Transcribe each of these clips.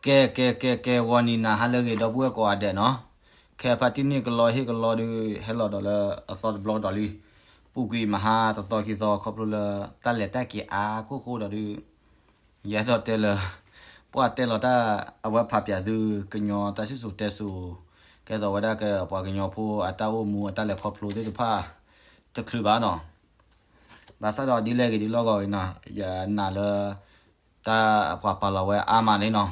ကဲ ကဲ ကဲ ကဲ ဂီၤနံၤနၤဟါလၢအဂ့ၤ ဒီပုၢ်ဝဲၢ်ကိးဂၤဒဲးနီၤ, ခဲဖါတံၢ်န့ၣ်ကလီဟ့ၣ်ကလီဒုး ဟဲလီၤဒီးလၢအသီတဘျီကဒီးလံ, ပူၤကွံာ်မဟါတသီခံသီ ခီဖျိလၢတၢ်လဲၤတၢ်က့ၤအါခိၣ်ဃိဒီးဒုး ယအဲၣ်ဒိးတဲလၢ ပှၤတဲလီၤတၢ် အဝဲဖးပၠးသု ကညီတၢ်စံၣ်စိၤတဲစိၤ ကဲသိးဝဲဒၣ်ကပှၤကညီဖိအတၢ်အိၣ်မူအတၢ်လဲၤခီဖျိသ့ၣ်တဖၣ် တချုးဘၣ်နီၤ. ဘၣ်ဆၣ်ဒီးဒ်လဲၣ်ဂ့ၤဒ်လဲၣ်ဂ့ၤနီၤ ယနာ်လၢ တၢ်ပှၤပာ်လီၤဝဲအါမးန့ၣ်နီၤ,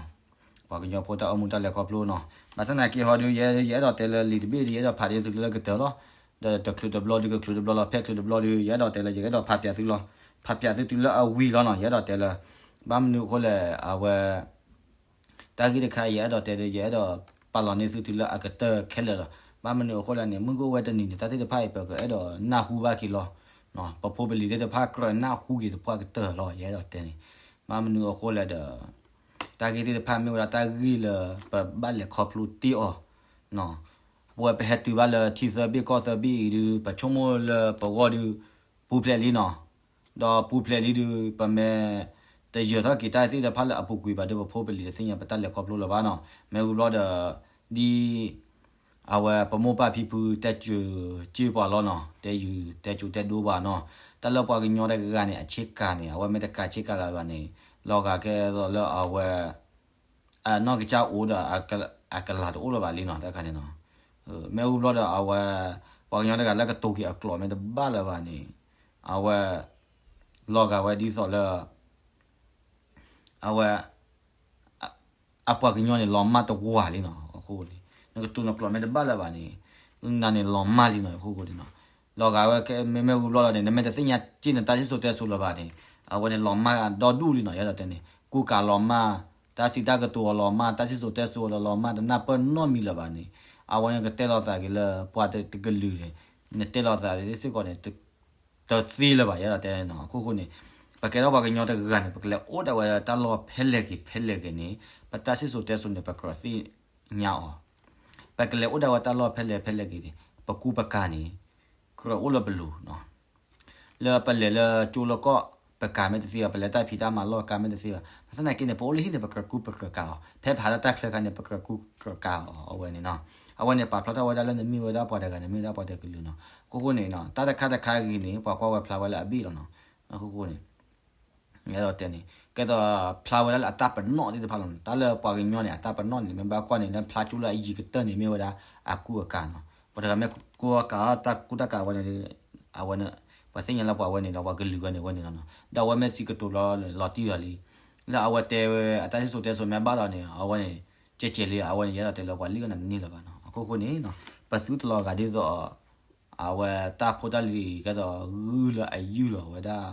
ပှၤကညီဖိတၢ်အိၣ်မူတၢ်လဲၤခီဖျိနီၤ. ဘၣ်ဆၣ်သနာ်က့ဟီဒုး ယ ယအဲၣ်ဒိးတဲလၢလံာ်တဘ့ၣ်ဒုး ယအဲၣ်ဒိးဖးန့ၢ်သုလၢကတၢၢ်လီၤ. ဒီးတချုးတဘျီဒုးကချုးတဘျီလီၤ ဖဲချုးတဘျီဒုး ယအဲၣ်ဒိးတဲလၢ ယအဲၣ်ဒိးဖးပၠးသုလီၤ. ဖးပၠးသုတုၤလၢအဝံၤလီၤနီၤ ယအဲၣ်ဒိးတဲလၢ ဘၣ်မနုၤအဃိလဲၣ် အဝဲ တၢ်ဂ့ၢ်တခါ ယအဲၣ်ဒိးတဲဒီး ယအဲၣ်ဒိးပာ်လီၤန့ၢ်သုတုၤလၢအကတၢၢ်ခဲလၢာ်လီၤ. ဘၣ်မနုၤအဃိလဲၣ်န့ၣ် မုၢ်ကအိၣ်ဝဲတနံၤန့ၣ် တၢ်သ့ၣ်တဖၣ်အံၤ ပကအဲၣ်ဒိးနၢ်ဟူဘၣ်က့ၤလီၤ. ပဖိပလံၤသ့ၣ်တဖၣ် ကြၢးနၢ်ဟူက့ၤသပှၢ်ကတၢၢ်လီၤ ယအဲၣ်ဒိးတဲန့ၣ်. ဘၣ်မနုၤအဃိလဲၣ်ဒီး တၢ်ဂ့ၢ်သ့ၣ်တဖၣ်မ့ၢ်ဝဲဒၣ်တၢ်ဂ့ၢ်လၢပဘၣ်လဲၤခီဖျိတ့ၢ်အီၤ ပဝဲပဟဲတုၤဘၣ်လၢထံသၢဘ့ၣ်ကီၢ်သၢဘ့ၣ်အံၤဒုး ပဆိကမိၣ်လၢပဂီၢ်ဒုး ပူၤဖျဲးလံနီၤ. ဒီးပူၤဖျဲးလံဒုး ပမ့ၢ်တယၢၤထီၣ်က့ၤတၢ်သ့ၣ်တဖၣ်လၢအပူၤကွံာ်ဘၣ်ဒီး ပဖိပလံၤတသ့ၣ်ညါပတၢ်လဲၤခီဖျိလၢၤဘၣ်နီၤ. မ့ၢ်ဝံၤဘျီဒီး ဒ် အဝဲပမိၢ်ပၢ်ဖံဖုတဲစၢၤက့ၤပှၤလီၤနီၤ, တဲယုၤတဲစူၤတဲဒိပှၤနီၤ. တၢ်လၢပှၤကညီတဂၤန့ၣ် အဆ့ကၤန့ၣ် အဝဲမ့ၢ်တကးဆ့ကၤလၢၤဘၣ်န့ၣ် လီၤဂာ်ကဲသိးလၢအဝဲ အနီၢ်ကစၢ်အိၣ်ဒီး အကလၤတအိၣ်လၢၤဘၣ်လံနီၤ တၢ်ခါန့ၣ်နီၤ. မ့ၢ်ဝံၤဘျီဒီးအဝဲ ပှၤကညီတဂၤလၢကတိၤက့ၤအကျိာ်မ့ၢ်တဘၣ်လၢၤဘၣ်န့ၣ် အဝဲ လီၤဂာ်ဝဲဒ်သိးလၢ အဝဲ အပှၤကညီန့ၣ် လီၤမၢ်တဝၤလံနီၤ. အဃိန့ၣ် နကတိၤနကျိာ်မ့ၢ်တဘၣ်လၢၤဘၣ်န့ၣ် နၤန့ၣ်လီၤမၢ်လံနီၤ အဃိန့ၣ်နီၤ. လီၤဂာ်ဝဲ မ့မ့ၢ်ဝံၤဘျီဒီးန့ၣ် နမ့ၢ်တသ့ၣ်ညါက့ၤနတၢ်စံၣ်စိၤတဲစိၤလၢၤဘၣ်န့ၣ် အဝဲန့ၣ်လီၤမၢ်ဒီဒူၣ်လံနီၤ ယအဲၣ်ဒိးတဲန့ၣ် ကူကၤလီၤမၢ် တၢ်စံးတၢ်ကတိၤအီၤလီၤမၢ် တၢ်စံၣ်စိၤတဲစိၤအီၤလီၤမၢ် တနၢ်ပၢၢ်နီတမံၤလၢၤဘၣ်န့ၣ် အဝဲန့ၣ်ကတဲလီၤသးက့ၤလၢပှၤတကလုာ်န့ၣ် နတဲလီၤသးသ့စ့ၢ်ကီးန့ၣ် တသ့လၢၤဘၣ် ယအဲၣ်ဒိးတဲနီၤ. အဃိဃိန့ၣ် ပကဲထီၣ်ပှၤကညီတဂၤန့ၣ် ပကလဲၤအိၣ်ဒၣ်ဝဲတၢ်လီၢ်ဖဲလဲၣ်က့ၤဖဲလဲၣ်က့ၤန့ၣ် ပတၢ်စံၣ်စိၤတဲစိၤန့ၣ် ပကြၢးသ့ၣ်ညါအီၤ ပကလဲၤအိၣ်ဒၣ်ဝဲတၢ်လီၢ်ဖဲလဲၣ်ဖဲလဲၣ်က့ၤန့ၣ် ပကူပကၤန့ၣ် ကြၢးအိၣ်လၢပလိၤနီၤ. လၢပလဲၤလၢကၠိလၢကီၢ် ပကၤမ့ၢ်တသ့ဘၣ် ပလဲၤတၢ်ဖံးတၢ်မၤလီၢ်ကၤမ့ၢ်တသ့ဘၣ် ဘၣ်ဆၣ်သနာ်က့န့ၣ် ပအိၣ်လၢဟံၣ်န့ၣ် ပကြၢးကူပကြၢးကၤအီၤ ဖဲပဟးလၢတၢ်ချၢခါန့ၣ် ပကြၢးကူကြၢးကၤအီၤ အဝဲန့ၣ်နီၤ. အဝဲန့ၣ်ပာ်ဖျါထီၣ်ဝဲဒၣ်လၢနမ့ၢ်ဝဲဒၣ်ပှၤတဂၤ နမ့ၢ်ဝဲဒၣ်ပှၤတကလုာ်နီၤ. အဃိဃိန့ၣ်နီၤ တၢ်တခါတခါဂ့ၤန့ၣ် ပှၤကွၢ်ဝဲဖျါဝဲလၢအဘ့ၣ်လီၤနီၤ. အဃိဃိန့ၣ် ယအဲၣ်ဒိးတဲန့ၣ် ကဲသိးဖျါဝဲဒၣ်လၢအတၢ်ပနီၣ်သ့ၣ်တဖၣ်လီၤနီၤ. တၢ်လၢပှၤကညီန့ၣ် အတၢ်ပနီၣ်န့ၣ် မ့ၢ်ဘၣ်ကွၢ်န့ၣ် လၢဖျါကၠိလၢအယံၤကတၢၢ်န့ၣ် မ့ၢ်ဝဲဒၣ်အကူအကၤနီၤ. ပှၤတဂၤမ့ၢ်ကူအကၤတၢ်ကူတၢ်ကၤဝဲန့ၣ် အဝဲန့ၣ် ပှၤသ့ၣ်ညါလၢပှၤဝဲန့ၣ်ဒီး ပှၤကလုာ်ဝဲန့ၣ်ဝဲန့ၣ်လီၤနီၤ. ဒီးအဝဲမ့ၢ်စံးကတိၤလီၤလီၤတံၢ်လီၤလံ လၢအဝဲတဲဝဲအတၢ်စံၣ်စိၤတဲစိၤမ့ၢ်ဘၣ်ဒီးန့ၣ် အဝဲန့ၣ် ကဲကဲးလံ အဝဲန့ၣ် ယအဲၣ်ဒိးတဲလၢပှၤလံၣ်ဝဲနၤတန့ၢ်လၢၤဘၣ်နီၤ. အဃိဃိန့ၣ် ပသုတလီၤဂာ်ဒ်သိး အဝဲတၢ်ဖိတၢ်လံၤကဲသိးဂုၢ်လၢအယုၢ်လီၤဝဲဒၣ်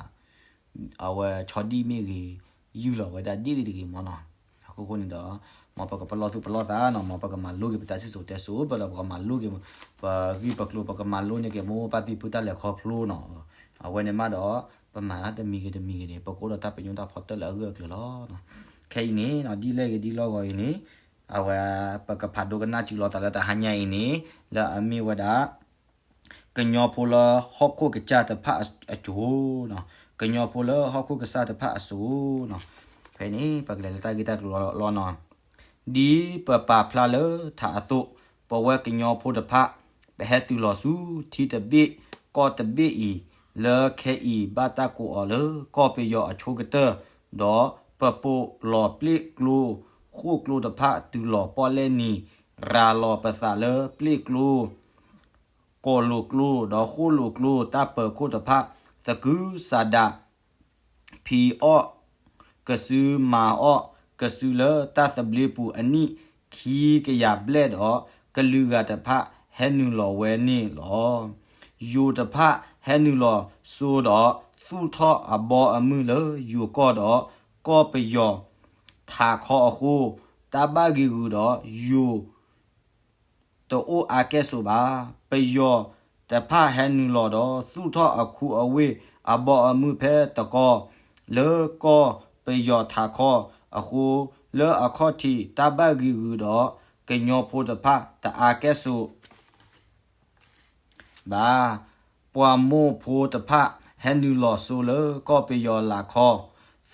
အဝဲဆီဒံၣ်မ့ၢ်ဂ့ၤ ယုၢ်လီၤဝဲဒၣ်ဒ့ၣ်တဂ့ၤမ့ၢ်နီၤ. အဃိဃိန့ၣ်ဒီး မ်ပကပလီၢ်သူၣ်ပလီၢ်သးနီၤ မ်ပကမၤလိက့ၤပတၢ်စံၣ်စိၤတဲစိၤ ပဒီးပကမၤလိက့ၤ ပဂံၢ်ပကျိၤ ပကမၤလိန့ၢ်က့ၤမိၢ်ပၢ်ဖံဖုတၢ်လဲၤခီဖျိနီၤ. အဝဲန့ၣ်မးဒီး ပမၤတမံၤဂ့ၤတမံၤဂ့ၤန့ၣ် ပကအိၣ်ဒီးတၢ်ပညိၣ်တၢ်ဖီတၢၣ်လၢအဂၢၢ်အကျၢၤလီၤ. ခဲအံၤန့ၣ်နီၤ ဒ်လဲၣ်ဂ့ၤဒ်လဲၣ်ဂ့ၤအံၤန့ၣ် အဝဲ ပကဖးဒိကနၣ်စၢၤလိာ်သးလၢတဟါညါအံၤန့ၣ် လၢအမ့ၢ်ဝဲဒၣ် ကညီဖိလၢဟီၣ်ခိၣ်ကစၢ်တဖၣ်အစိၤ, ကညီဖိလၢဟီၣ်ခိၣ်ကစၢ်တဖၣ်အစိၤ, ဖဲန့ၣ် ပကလဲၤလၢတၢ်ဂ့ၢ်တၢ်ကျိၤလီၤနီၤ. ဒ်ပပာ်ဖျါလၢထးအသိး, ပဝဲကညီဖိတဖၣ် ပဟဲတုၤလီၤဆူထံတဘ့ၣ်ကီၢ်တဘ့ၣ်အံၤ, လၢခဲအံၤဘၣ်တၢ်ကိးအီၤလၢကီၢ်ပယီၤအဆိကတၢၢ်, ဒီးပပိာ်လီၤပျ့ၣ်ကျိ ဃိၣ်ကျိတဖၣ်တုၤလီၤပီၣ်လဲၣ်နံၤ, ရၤလီၤပသးလၢပျ့ၣ်ကျိ ကိၢ်လိာ်ကျိ ဒီးဃိၣ်လိာ်ကျိ တၢ်ပၢၤခိၣ်တဖၣ် သကုၤဆးဒး ဖံးအီၣ်ကစု မၤအီၣ်ကစုလၢတၢ်သဘျ့ပူၤအနံၣ်ခံကယၤဘျဲၣ်ဒီး ကလုာ်ဂၤတဖၣ်ဟဲနုာ်လီၤဝဲန့ၣ်လီၤ. ယိၤတဖၣ်ဟဲနုာ်လီၤစိဒီး သူၣ်ထီၣ်အဘီအမုၢ်လၢယိၤကီၢ်ဒီး ကီၢ်ပယီၤထးခီအဃိ တၢ်ဘၣ်ဂံာ်ဂူာ်ဒီးယိၤ တအိၣ်အါကဲၣ်ဆိးဘၣ်. ပယီၤတဖၣ်ဟဲနုာ်လီၤဒီး သူၣ်ထီၣ်အခုအဝ့ၢ်အဘီအမုၢ်ဖဲတကီၢ် လၢကီၢ်ပယီၤထးခီအဃိ လၢအခီၣ်ထံးတၢ်ဘၣ်ဂံာ်ဂူာ်ဒီး ကညီဖိတဖၣ်တအါကဲၣ်ဆိး ဘၣ်. ပှၤမိၢ်ဖိတဖၣ်ဟဲနုာ်လီၤစိလၢကီၢ်ပယီၤလၤခီ,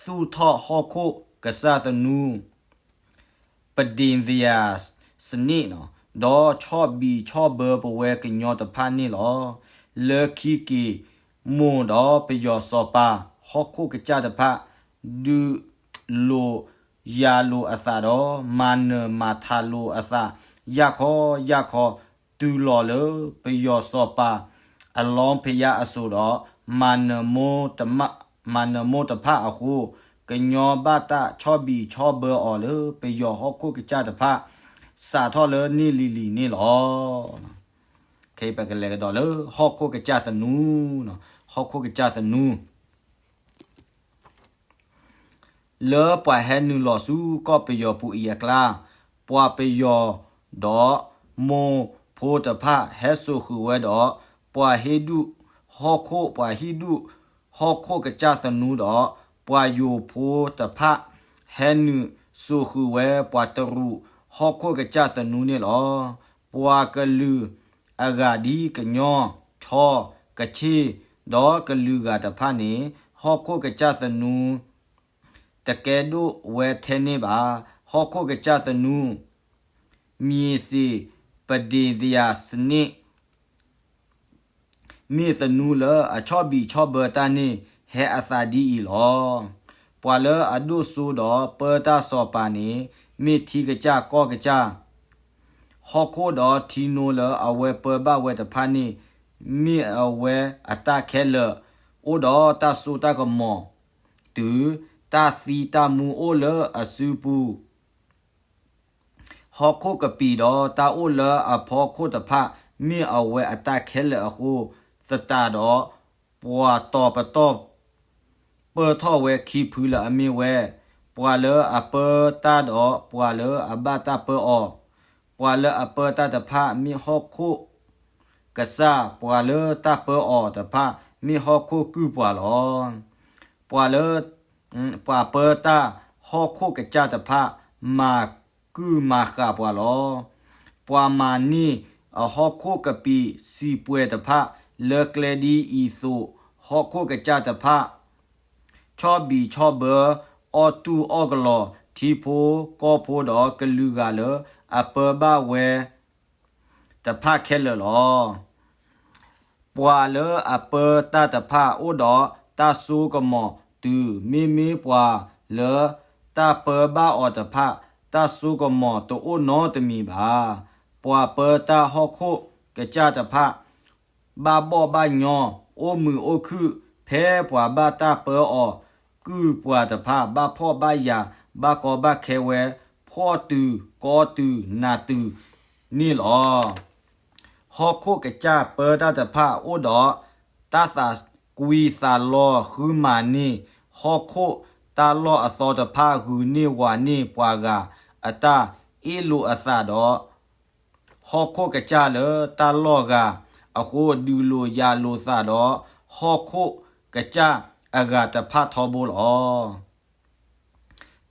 သူၣ်ထီၣ်ဟီၣ်ခိၣ်ကစၢ်သနူ, ပဒ့ၣ်သယၣ်စနံၣ်, ဒီးဆီၣ်ဘံၣ်ဆီၣ်ဘၢပဝဲကညီတဖၣ်န့ၣ်လီၤ. လၢခံက့ၤမိၢ်ဒီးပယီၤစီၤပၤ ဟီၣ်ခိၣ်ကစၢ်တဖၣ် ဒုးလိာ်ယၤလိာ်အသးဒီး မၤနၢၤမၤထးလိာ်အသး ယၢ်ခီယၢ်ခီ တုၤလီၤလၢပယီၤစီၤပၤအလီဖယါအစိၤဒီး မၤနၢၤမိၢ်တဖၣ်အဃိ, ကညီဘၣ်တၢ်ဆီၣ်ဘံၣ်ဆီၣ်ဘၢအီၤလၢပယီၤဟီၣ်ခိၣ်ကစၢ်တဖၣ် စးထီၣ်လၢန့ၣ်လံၤလံၤန့ၣ်လီၤ. ပကလဲၤကဒီးလၢဟီၣ်ခိၣ်ကစၢ်သနူ, ဟီၣ်ခိၣ်ကစၢ်သနူ လၢပှၤဟဲနုာ်လီၤဆူကီၢ်ပယီၤပူၤအံၤအကျါ, ပှၤပယီၤဒီးမိၢ်ဖိတဖၣ်ဟဲစိာ်ဃုာ်ဝဲဒီး ပှၤဟ့ၣ်ဒူၣ်ဟီၣ်ခိၣ်, ပှၤဟ့ၣ်ဒူၣ်ဟီၣ်ခိၣ်ကစၢ်သနူဒီး ပှၤယိၤဖိတဖၣ် ဟဲနုာ်စိာ်ဃုာ်ဝဲပှၤတရူးဟီၣ်ခိၣ်ကစၢ်သနူန့ၣ်လီၤ. ပှၤကလုာ်အဂၤဒ်ကညီ, ခၠီ, ကခ့ၣ်, ဒီးကလုာ်ဂၤတဖၣ်န့ၣ် ဟီၣ်ခိၣ်ကစၢ်သနူ တကဲဒိၣ်ဝဲထဲန့ၣ်ဘၣ်. ဟီၣ်ခိၣ်ကစၢ်သနူ မံၤစ့ၣ် ပဒ့ၣ်သယၣ်စနံၣ် မ့ၢ်သနူလၢအဆီၣ်ဘံၣ်ဆီၣ်ဘၢတၢ်န့ၣ် ဟဲအသးဒ်အံၤလီၤ. ပှၤလၢအဒိၣ်စိဒီးပၢတၢ်စီၤပၤန့ၣ် မ့ၢ်ထံကစၢ်ကီၢ်ကစၢ်, ဟီၣ်ခိၣ်ဒီးထံနိလၢအဝဲပၢဘၣ်ဝဲတဖၣ်န့ၣ် မ့ၢ်အဝဲအတၢ်ခဲလၢာ်, အိၣ်ဒီးတၢ်စိတၢ်ကမီၤတုၤ တၢ်သံတၢ်မူအိၣ်လၢအစုပူၤ ဟီၣ်ခိၣ်ကပံာ်ဒီးတၢ်အိၣ်လၢအဖီခိၣ်တဖၣ် မ့ၢ်အဝဲအတၢ်ခဲလၢာ်အဃိ, သတးဒီး ပှၤတီၤပတီၢ် ပၢၢ်ထီၣ်ဝဲခံဖုလၢအမ့ၢ်ဝဲ, ပှၤလၢအပၢတၢ်ဒီးပှၤလၢအဘၣ်တၢ်ပၢအီၤ, ပှၤလၢအပၢတၢ်တဖၣ်မ့ၢ်ဟီၣ်ခိၣ်ကစၢ်, ပှၤလၢတၢ်ပၢအီၤတဖၣ်မ့ၢ်ဟီၣ်ခိၣ်ကုၢ်ပှၤလီၤ. ပှၤလၢ ပှၤပၢတၢ်ဟီၣ်ခိၣ်ကစၢ်တဖၣ် မၤကုၢ်မၤဃာ်ပှၤလီၤ. ပှၤမၤန့ၢ်အဟီၣ်ခိၣ်ကပံာ်စံးပှဲၤတဖၣ် လၢကျဲဒ်အံၤအသိး, ဟီၣ်ခိၣ်ကစၢ်တဖၣ် ဆီၣ်ဘံၣ်ဆီၣ်ဘၢ အီၣ်တူၢ်အီၣ်ကလီၤ ထံဖိကီၢ်ဖိဒီးကလုာ်ဂၤလၢအပၢဘၣ်ဝဲ တဖၣ်ခဲလၢာ်လီၤ. ပှၤလၢအပၢတၢ်တဖၣ်အိၣ်ဒီးတၢ်စိကမီၤတုၤ မ့မ့ၢ်ပှၤလၢတၢ်ပၢဘၣ်အီၤတဖၣ် တၢ်စိကမီၤတအိၣ်နီတမံၤဘၣ်. ပှၤပၢတၢ်ဟီၣ်ခိၣ်ကစၢ်တဖၣ် ဘၣ်ဘီၣ်ဘၣ်ညီ အိၣ်မုာ်အိၣ်ခုၣ် ဖဲပှၤဘၣ်တၢ်ပၢအီၤ ကုၢ်ပှၤတဖၣ် ဘၣ်ဖှီၣ်ဘၣ်ယာ် ဘၣ်ကီဘၣ်ခဲဝဲ ဖှီၣ်တုၤကီတုၤနးတုၤန့ၣ်လီၤ. ဟီၣ်ခိၣ်ကစၢ်ပၢတၢ်တဖၣ်အိၣ်ဒီး တၢ်သးကွံသးလီၤဃုမၤန့ၢ် ဟီၣ်ခိၣ်တၢ်လီၢ်အသီတဖၣ် ဂုာ်န့ၢ်ဝၤန့ၢ်ပှၤဂၤအတၢ်အ့ၣ်လိာ်အသးဒီး ဟီၣ်ခိၣ်ကစၢ်လၢတၢ်လီၢ်ဂၤအဃိ ဒုးလိာ်ယၤလိာ်သးဒီး ဟီၣ်ခိၣ်ကစၢ်အဂၤတဖၣ်ထီဘိလီၤ.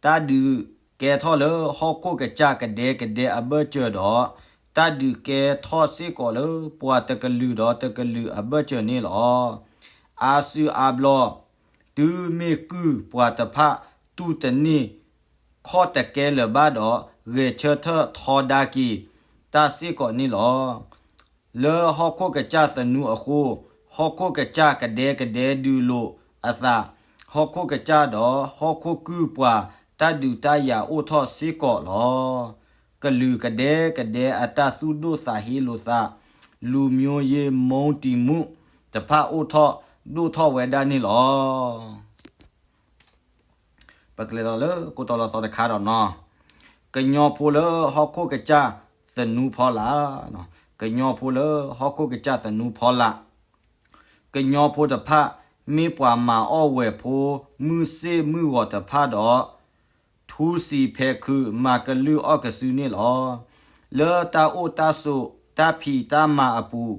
တၢ်ဒုးကဲထီၣ်လၢဟီၣ်ခိၣ်ကစၢ်ကဒဲကဒဲအဘၢၣ်စၢၤဒီး တၢ်ဒုးကဲထီၣ်စ့ၢ်ကီးလၢပှၤတကလုာ်ဒီးတကလုာ်အဘၢၣ်စၢၤန့ၣ်လီၤ. အါစုအါဘျီ တုၤမ့ၢ်ကုၢ်ပှၤတဖၣ်တူၢ်တန့ၢ် ခီၣ်တကဲလၢၤဘၣ်ဒီး ဂဲၤဆၢထၢၣ်ထီဒါက့ၤတၢ်စ့ၢ်ကီးန့ၣ်လီၤ. လၢဟီၣ်ခိၣ်ကစၢ်သနူအဃိ, ဟီၣ်ခိၣ်ကစၢ်ကဒဲကဒဲဒုးလိာ်အသး, ဟီၣ်ခိၣ်ကစၢ်ဒီးဟီၣ်ခိၣ်ကုၢ်ပှၤ တၢ်ဒုးတၢ်ယၤအိၣ်ထီၣ်စ့ၢ်ကီးလီၤ. ကလုာ်ကဒဲကဒဲအတၢ်သူၣ်ဒိၣ်သးဟ့လိာ်သး, လူမျိုးရေးမုန်းတီးမှု တဖၣ်အိၣ်ထီၣ်ဒိၣ်ထီၣ်ဝဲဒၣ်န့ၣ်လီၤ. ပကလဲၤဒီးလၢကိးတီလီၤသီတခါဒီးနီၤ, ကညီဖိလၢဟီၣ်ခိၣ်ကစၢ်သနူဖီလာ်, ကညီဖိလၢဟီၣ်ခိၣ်ကစၢ်သနူဖီလာ်, ကညီဖိတဖၣ် မ့ၢ်ပှၤမၤအီၣ်ဝဲၢ်ဖိ မုၢ်စ့ၣ်မုၢ်ဂီၤတဖၣ်ဒီး ထူစံးဖဲခုး မၤကလုၢ်အီၣ်ကစုန့ၣ်လီၤ. လၢတၢ်အိၣ်တၢ်ဆိးတၢ်ဖံးတၢ်မၤအပူၤ,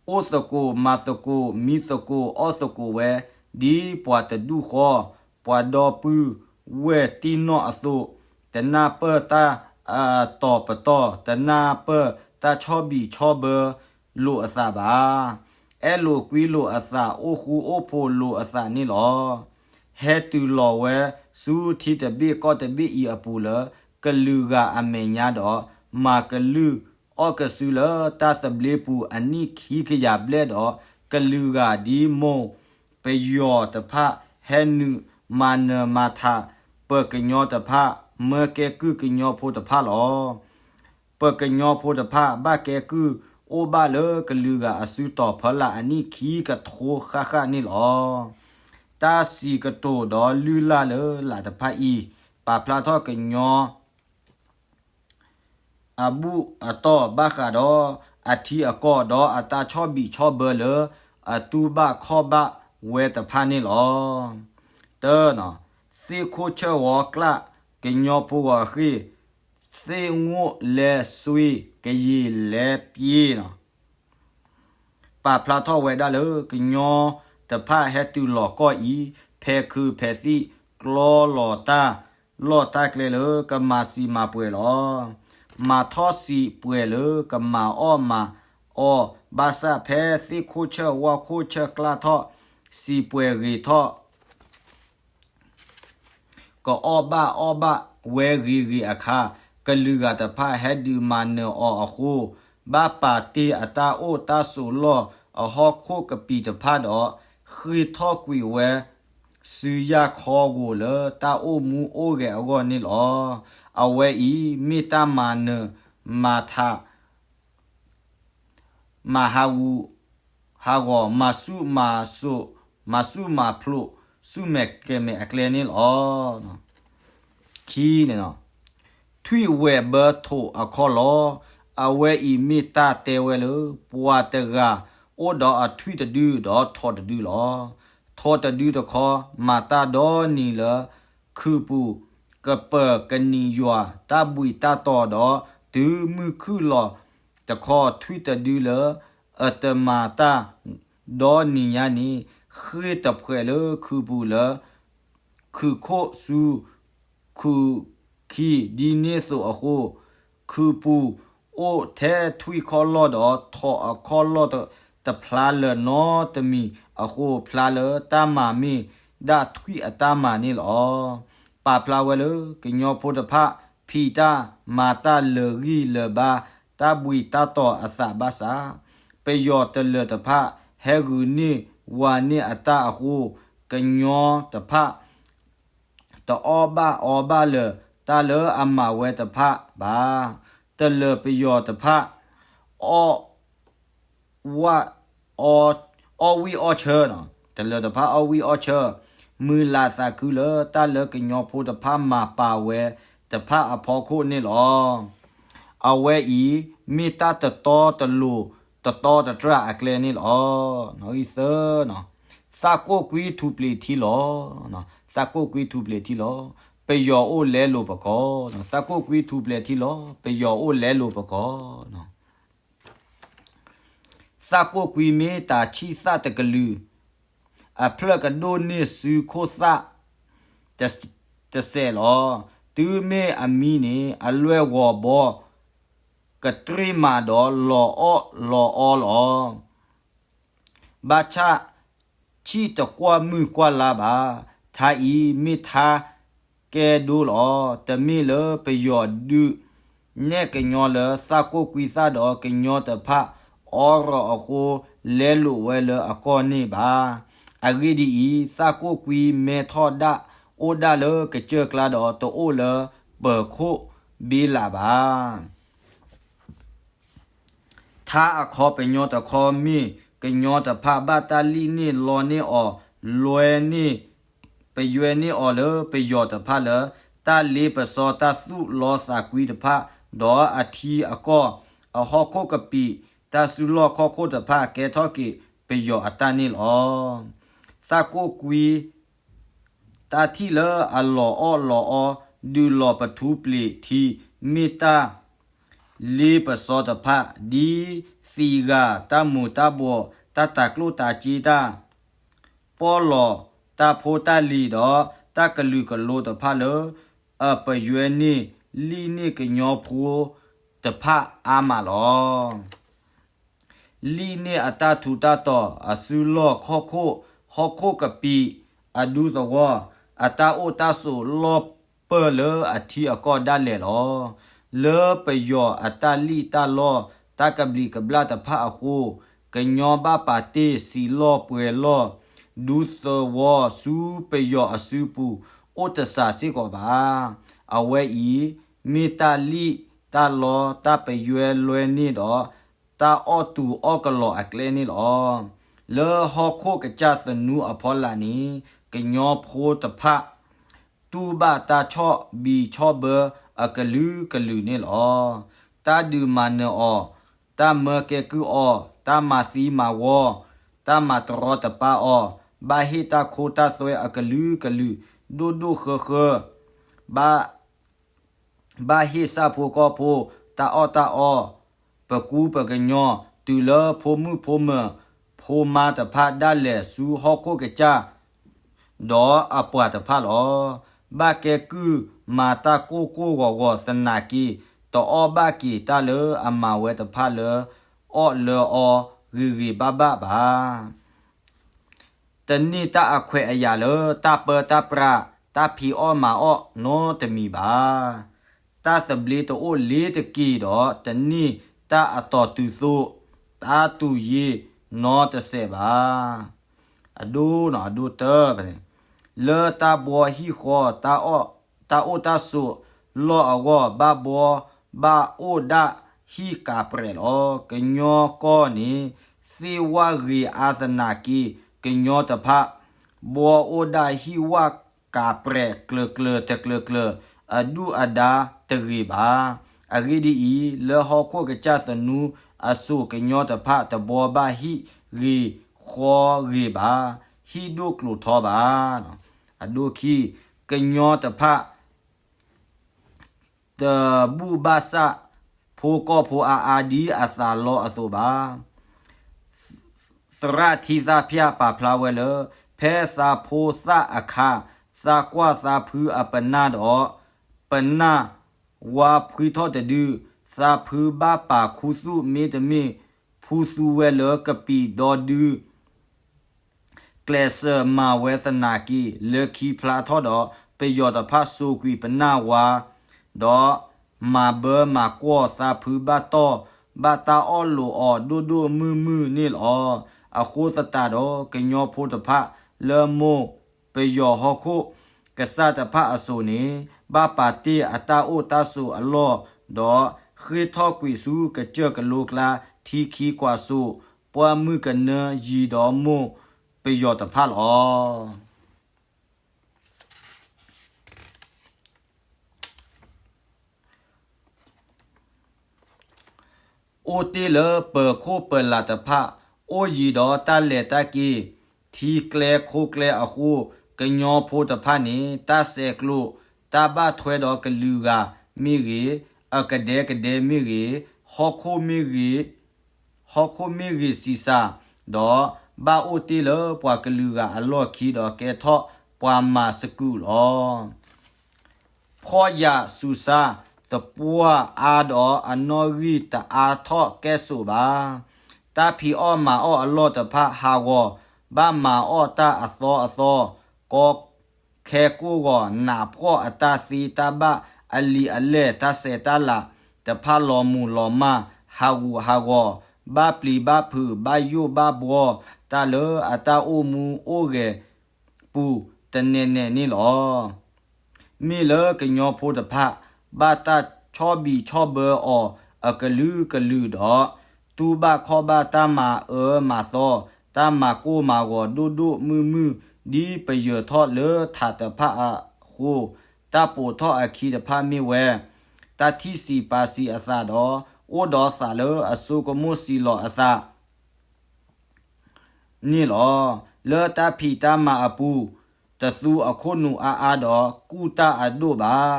အိၣ်သကိးမၤသကိး မံသကိးအီၣ်သကိးဝဲ ဒ်ပှၤတဒူၣ်ဃီ, ပှၤဒီပုၢ်ဝဲၢ်တံၢ်နီၢ်အသိး, တနၢ်ပၢၢ်တၢ်အတီၤပတီၢ်, တနၢ်ပၢၢ်တၢ်ဆီၣ်ဘံၣ်ဆီၣ်ဘၢလိာ်အသးဘၣ်. အဲၣ်လိာ်ကွံလိာ်အသး အိၣ်ဃူအိၣ်ဖိးလိာ်အသးန့ၣ်လီၤ. ဟဲတုၤလီၤဝဲဆူထံတဘ့ၣ်ကီၢ်တဘ့ၣ်အံၤအပူၤလၢ ကလုာ်ဂၤအမဲာ်ညါဒီး မၤကလုၢ်အီၣ်ကစုလၢတၢ်သဘျ့ပူၤအနံၣ်ခံကယၤဘျဲၣ်ဒီး ကလုာ်ဂၤဒ်မိၢ်ပယီၤတဖၣ်ဟဲနုာ်မၤနၢၤမၤထး ပကညီတဖၣ် မၢကဲကုၢ်ကညီဖိတဖၣ်လီၤ. ပကညီဖိတဖၣ်ဘၣ်ကဲကုၢ်အိၣ်ဘၣ်လၢကလုာ်ဂၤအစုတီၤဖီလာ်အနံၣ်ခံကထိဃၣ်ဃၣ်န့ၣ်လီၤ. တၢ်စံးကတိၤဒီးလုၢ်လၢ်လၢလာ်တဖၣ်အံၤ ပာ်ဖျါထီၣ်ကညီ အဘူၣ်အတီၢ်ဘၣ်ဃးဒီးအထံအကီၢ် ဒီးအတၢ်ဆီၣ်ဘံၣ်ဆီၣ်ဘၢလၢအတူၢ်ဘၣ်ခီၣ်ဘၣ်ဝဲတဖၣ်န့ၣ်လီၤ. တၢ, သ့ၣ်ခိၣ်ဆၢၣ်ဝီၤကျၣ် ကညီဖိဂီၤဃ့ၢ်, သ့ၣ်ငိၣ်လဲၤစွ့ ကယံာ်လဲၤပျ့ၤန့ၣ် ပာ်ဖျါထီၣ်ဝဲဒၣ်လၢ ကညီတဖၣ်ဟဲတုၤလီၤကီၢ်အံၤ ဖဲခုးဖဲသံၣ် ကျီလီၤတၢ်လီၢ်တၢ်ကျဲလၢ ကမၤစံာ်မၤပှဲၤလီၤ. မၤထီၣ်စံာ်ပှဲၤလၢကမၤအီၣ်မၤအီ ဘၣ်ဆၣ်ဖဲသ့ၣ်ခိၣ်ဆၢၣ်ဝီၢ်ခိၣ်ဆၢၣ်ကျၣ်ထီၣ် စံာ်ပှဲၤဂ့ၤထီၣ် ကအီၣ်ဘၣ်အီဘၣ်ဝဲဂ့ၤဂ့ၤအခါ, ကလုာ်ဂၤတဖၣ်ဟဲဒုးမၤနၢၤအီၤအဃိ, ဘၣ်ပာ်တ့ၢ်အတၢ်အိၣ်တၢ်ဆိးလီၢ်အဟီၣ်ခိၣ်ကပံာ်တဖၣ်ဒီး, ဃ့ၢ်ထီၣ်ကွံာ်ဝဲ စုယၢ်ခီဂိာ်လၢတၢ်အိၣ်မူအိၣ်ဂဲၤအဂီၢ်န့ၣ်လီၤ. အဝဲအံၤမ့ၢ်တၢ်မၤနၢၤမၤထး မၤဟးဂူာ်ဟးဂီၤ, မၤဆူၣ်မၤစိး, မၤဆူၣ်မၤဖျိး, ဆူၣ်မဲာ်ကဲၤမဲာ်အကျဲန့ၣ်လီၤ. ခံ, ထွံၣ်ဝဲၢ်ဘၢထိးအခီၣ်လီၤ. အဝဲအံၤမ့ၢ်တၢ်တဲဝဲလၢ ပှၤတဂၤအိၣ်ဒီးအထွံၣ်တဒုဒီးထိးတဒုလီၤ. ထိးတဒုတခီ မၤတၢ်ဒီနံၤလၢ ခုးပူၤ, ကပၢၤကနံၤယွၤ တၢ်ဘှံးတၢ်တီၤဒီး တုၤမုၢ်ခုၣ်လီၤတခီ ထွံၣ်တဒုလၢအတမၤတၢ်ဒီနံၤညါန့ၣ်, ဃ့ၢ်တဖှဲးလၢခုးပူၤလၢ ခုးခိၣ်ဆူခုးခံ ဒ်န့ၣ်သိးအဃိ, ခုးပူၤအိၣ်ထဲထွံၣ်ခီၣ်လီၢ်ဒီး ထိးအခီၣ်လီၢ်တဖျါလၢၤနီတမံၤအဃိ, ဖျါလၢတၢ်မၤမ့ၢ်ဒၣ်ထွံၣ်အတၢ်မၤန့ၣ်လီၤ. ပာ်ဖျါဝဲလၢ ကညီဖိတဖၣ် ဖံးတၢ်မၤတၢ်လၢာ်ဂံၢ်လၢာ်ဘါ တၢ်ဘှံးတၢ်တီၤအသးဘၣ်ဆၣ်, ပယီၤတလၢၤတဖၣ် ဟဲဂုာ်န့ၢ်ဝၤန့ၢ်အတၢ်အဃိ, ကညီတဖၣ် တအီၣ်ဘၣ်အီဘၣ်လၢၤတၢ်လၢအမၤဝဲတဖၣ်ဘၣ်. တလၢၤပယီၤတဖၣ် အီၣ် ဝၣ် အီၣ်ဝံၣ်အီၣ်ဆၢ, တလၢၤတဖၣ်အီၣ်ဝံၣ်အီၣ်ဆၢ, မုာ်လၤသးခုလၢတၢ်လၢကညီဖိတဖၣ်မၤပာ်ဝဲတဖၣ်အဖီခိၣ်န့ၣ်လီၤ. အဝဲအံၤ မ့ၢ်တၢ်တတီတလိၤ တတီတတြၢ်အကျဲန့ၣ်လီၤ. သၢ, သးကိၣ်ကွံထူပျ့ၤထံလီၤ. သးကိၣ်ကွံထူပျ့ၤထံလီၤ. ပယီၤအိၣ်လဲလိာ်ပကီၢ်. သးကိၣ်ကွံထူပျ့ၤထံလီၤ. ပယီၤအိၣ်လဲလိာ်ပကီၢ်. သးကိၣ်ကွံမ့ၢ်တၢ်ဆံၣ်သၣ်တကလုာ်, အဖျၢၣ်ကဒိၣ်န့ၢ်စုခိၣ်သၣ်တစဲးလီၤ. တုၤမ့ၢ်အမံန့ၣ် အလွဲၢ်ဂီၤဘီ ကတြ့ၣ်မးဒီးလီၤအီၣ်လီၤအီလီၤ. ဘၣ်ဆၣ် ဆံၣ်တကွၢ်မုၢ်ကွၢ်လါဘၣ်. ထါအံၤမ့ၢ်ထါကဲဒိလီၤ. တမ့ၢ်လၢပယီၤဒုးနဲၣ်ကညီလၢသးကိၣ်ကွံသၣ်ဒီး ကညီတဖၣ်အီရီၤအဃိ လဲလိာ်ဝဲလၢအကီၢ်န့ၣ်ဘၣ်. အဂ့ၢ်ဒ်အံၤ, သးကိၣ်ကွံမဲထီၣ်ဒၣ်အိၣ်ဒၣ်လၢကစၢၢ်ကျါဒီး တအိၣ်လၢပၢၤခိၣ်ဘ့လးဘၣ်. ထါအခီပညီတခီမ့ၢ် ကညီတဖၣ်ဘၣ်တၢ်လံၣ်န့ၢ်လီန့ၢ်အီၤ လွဲန့ၢ် ပယွဲန့ၢ်အီၤလၢပယီၤတဖၣ်လၢ တၢ်လ့ပစီတၢ်သူၣ်လီသးကွံတဖၣ် ဒီးအထံအကီၢ် အဟီၣ်ခိၣ်ကပံာ် တၢ်စုလီၢ်ခီၣ်ခိၣ်တဖၣ် ကဲထီၣ်က့ၤပယီၤအတၢ်န့ၣ်လီၤ. သးကိၣ်ကွံ တၢ်ထံၣ်လၢအလီၤအီၣ်လီၤအီ ဒုးလီၤပထူပျ့ၤထံ မ့ၢ်တၢ်လ့ပစီတဖၣ် ဒ်သံးဂၤ တၢ်မူၤတၢ်ဘှီး တၢ်တၤကျိၣ်တၤစ့တၢ် ပီၣ်လီၤတၢ်ဖိတၢ်လံၤဒီး တၢ်ကလုာ်ကလိတဖၣ်လၢ အပယွဲန့ၢ်လံၣ်န့ၢ်ကညီဖိတဖၣ်အါမးလီၤ. လံၣ်န့ၢ်အတၢ်ထူးတၢ်တီၤ အစုလီၢ်ခီၣ်ခိၣ် ဟီၣ်ခိၣ်ကပံာ် အဒူသဝီ အတၢ်အိၣ်တၢ်ဆိးလီၢ် ပၢၢ်လၢအထံအကီၢ်ဒၣ်လဲာ်လီၤ. လၢပယီၤအတၢ်လံၣ်တၢ်လီၢ် တၢ်ကဘျံးကဘျၣ်တဖၣ်အဃိ, ကညီဘၣ်ပာ်တ့ၢ်စံးလီၢ်ပှဲၤလီၢ် ဒူသဝီဆူပယီၤအစုပူၤ အိၣ်တစှၤစ့ၢ်ကီးဘၣ်. အဝဲအံၤ မ့ၢ်တၢ်လံၣ်တၢ်လီ တၢ်ပယွဲလွဲန့ၢ်ဒီး တၢ်အီၣ်တူာ်အီၣ်ကလီၤအကျဲန့ၣ်လီၤ. လၢဟီၣ်ခိၣ်ကစၢ်သနူအဖီလာ်န့ၣ် ကညီဖိတဖၣ် တူၢ်ဘၣ်တၢ်ဆီၣ်ဘံၣ်ဆီၣ်ဘၢအကလုာ်ကလုာ်န့ၣ်လီၤ. တၢ်ဒုးမၤနၢၤအီၤ, တၢ်မၢကဲကုၢ်အီၤ, တၢ်မၤသံမၤဝီ, တၢ်မၤတရီတပါအီၤ, ဘၣ်ဟ့ၣ်တၢ်ခိတၢ်သွဲအကလုာ်ကလုာ် ဒိၣ်ဒိၣ်ဃၢဃၢ, ဘၣ် ဘၣ်ဟ့ၣ်ဆၣ်ဖိကီၢ်ဖိ တၢ်အီၣ်တၢ်အီ, ပကူပကညီ, တုၤလၢဖိမုၣ်ဖိမၢၤ ဖိမါတဖၣ်ဒၣ်လဲာ်ဆူဟီၣ်ခိၣ်ကစၢ် ဒီးအပှၤတဖၣ်လီၤ. ဘၣ်ကဲကုၢ်မၤတၢ်ကိၢ်ကိၢ်ဂီၤဂီၤသနာ်က့, တအီၣ်ဘၣ်က့ၤတၢ်လၢအမၤဝဲတဖၣ်လၢအီၣ်လၢအီဂ့ၤဂ့ၤဘၣ်ဘၣ်ဘၣ်. တန့ၢ်တၢ်အခွဲးအယာ်လၢတၢ်ပၢတၢ်ပြး တၢ်ဖံးအီၣ်မၤအီၣ်နီတမံၤဘၣ်. တၢ်သဘျ့တအိၣ်လ့ၤတက့ၤဒီး တန့ၢ်တၢ်အတီၤတုၤသိး တၢ်တူၢ်ယ့ၢ်နီတစဲးဘၣ်. အဒိ အဒိတၢ လၢတၢ်ဘှီဟံၣ်ဃီ တၢ်အိၣ်တၢ်ဆိးလီၢ်အဂီၢ် ဘၣ်ဘှီဘၣ်အိၣ်ဒၣ်ဟံၣ်ကးပြဲးလီၤ. ကညီကီၢ်န့ၣ် သ့ၣ်ဝၣ်ဂ့ၤအါသနာ်က့ ကညီတဖၣ် ဘှီအိၣ်ဒၣ်ဟံၣ်ဝၣ်ကးပြဲးကျၢၤကျၢၤတကျၢၤကျၢၤ အဒုၣ်အဒါတဂ့ၤဘၣ်. အဂ့ၢ်ဒ်အံၤ, လၢဟီၣ်ခိၣ်ကစၢ်သနူအစိၤ ကညီတဖၣ်တဘှီဘၣ်ဟံၣ်ဂ့ၤဃီဂ့ၤဘၣ်, ဟံၣ်ဒိၣ်ကျိၤထီဘၣ်. အဒိခံ, ကညီတဖၣ် တဘူၣ်ဘၣ်ဆၣ် ဖိကီၢ်ဖိအါအါဒ်အသးလီအသိးဘၣ်. သရၣ်ထံသၣ်ဖၠၣ်ပာ်ဖျါဝဲလၢ ဖဲသးဖိသၣ်အခါ သးကွၢ်သးဖုအပနၢ်ဒီး ပနၢ်ဝါဖှံထီၣ်တဒု, သးဖုဘၣ်ပာ်ခူသူၣ်မ့တမ့ၢ် ဖူသူဝဲလၢကပံာ်ဒီဒု ကျဲးစၢးမၤဝဲသနာ်က့ လၢခံဖျါထီၣ်ဒီး ပယီၤတဖၣ်စိာ်ကွံာ်ပနၢ်ဝါ, ဒီးမၤဘၢမၤကွီၢ်သးဖုဘၣ်တီၢ် ဘၣ်တၢ်အီၣ်လိာ်အီၤဒိၣ်ဒိၣ်မုၢ်မုၢ်န့ၣ်လီၤ. အဃိသတးဒီး ကညီဖိတဖၣ်လၢမိၢ်ပယီၤဟီၣ်ခိၣ်ကစၢ်တဖၣ်အစိၤန့ၣ် ဘၣ်ပာ်တ့ၢ်အတၢ်အိၣ်တၢ်ဆိးအလီၢ်, ဒီးဃ့ၢ်ထီၣ်ကွံာ်ဆူကစၢၢ်ကလိကျါ ထံခံကွၢ်စိး ပှၢ်မုၢ်ကနၢယံၤဒီးမိၢ်ပယီၤတဖၣ်လီၤ. အိၣ်တ့ၢ်လၢပၢၤခိၣ်ပၢၤလးတဖၣ် အိၣ်ယံၤဒီးတၢ်လဲၤတၢ်က့ၤ ထံကျဲခိကျဲအဃိ, ကညီဖိတဖၣ်န့ၣ် တၢ်ဆဲးကျိး တၢ်ဘၣ်ထွဲဒီးကလုာ်ဂၤမ့ၢ်ဂ့ၤ, အကဒဲကဒဲမ့ၢ်ဂ့ၤ, ဟီၣ်ခိၣ်မ့ၢ်ဂ့ၤ, ဟီၣ်ခိၣ်မ့ၢ်ဂ့ၤဆံးစၢ်, ဒီးဘၣ်အိၣ်တ့ၢ်လၢပှၤကလုာ်ဂၤအလီၢ်ခံဒီးကဲထီၣ်ပှၤမၤစကူးလီၤ. ဖှီၣ်ယာ်ဆူးစၢ်သပှၢ်အါဒီးအနီၣ်ဂံၢ်တအါထီၣ်ကဲၣ်ဆိးဘၣ်. တၢ်ဖံးအီၣ်မၤအီၣ်အလီၢ်တဖၣ်ဟးဂီၤ, ဘၣ်မၤအီၣ်တၢ်အသီအသီ, ကီခဲကိၢ်ဂီၤ နးဖှီၣ်အတၢ်သ့တၢ်ဘၣ်အလံာ်အလဲၢ် တၢ်ဆဲးတၢ်လၤတဖၣ်လီၤမုၢ်လီၤမၢ် ဟးဂူာ်ဟးဂီၤ, ဘၣ်ပျံၤဘၣ်ဖုး ဘၣ်ယိၣ်ဘၣ်ဘှီ တၢ်လၢအတၢ်အိၣ်မူအိၣ်ဂဲၤ ပူၤတနဲၤနဲၤန့ၣ်လီၤ. မ့ၢ်လၢကညီဖိတဖၣ် ဘၣ်တၢ်ဆီၣ်ဘံၣ်ဆီၣ်ဘၢအီၤအကလုာ်ကလုာ်ဒီး တူၢ်ဘၣ်ခီၣ်ဘၣ်တၢ်မၤအၢမၤသီ တၢ်မၤကိၢ်မၤဂီၤဒိၣ်ဒိၣ်မုၢ်မုၢ် ဒ်ပယၢၤထီၣ်လၢထးတဖၣ်အဃိ, တၢ်ပိာ်ထီၣ်အခံတဖၣ်မ့ၢ်ဝဲ တၢ်ထံၣ်စံးပာ်စံးအသးဒီး အိၣ်ဒီးသးလၢအဆိကမိၣ်စံးလီၤအသး န့ၣ်လီၤ. လၢတၢ်ဖံးတၢ်မၤအပူၤ တသူအခိၣ်နူာ်အါအါဒီး ကူၣ်တၢ်အဒိၣ်ဘၣ်,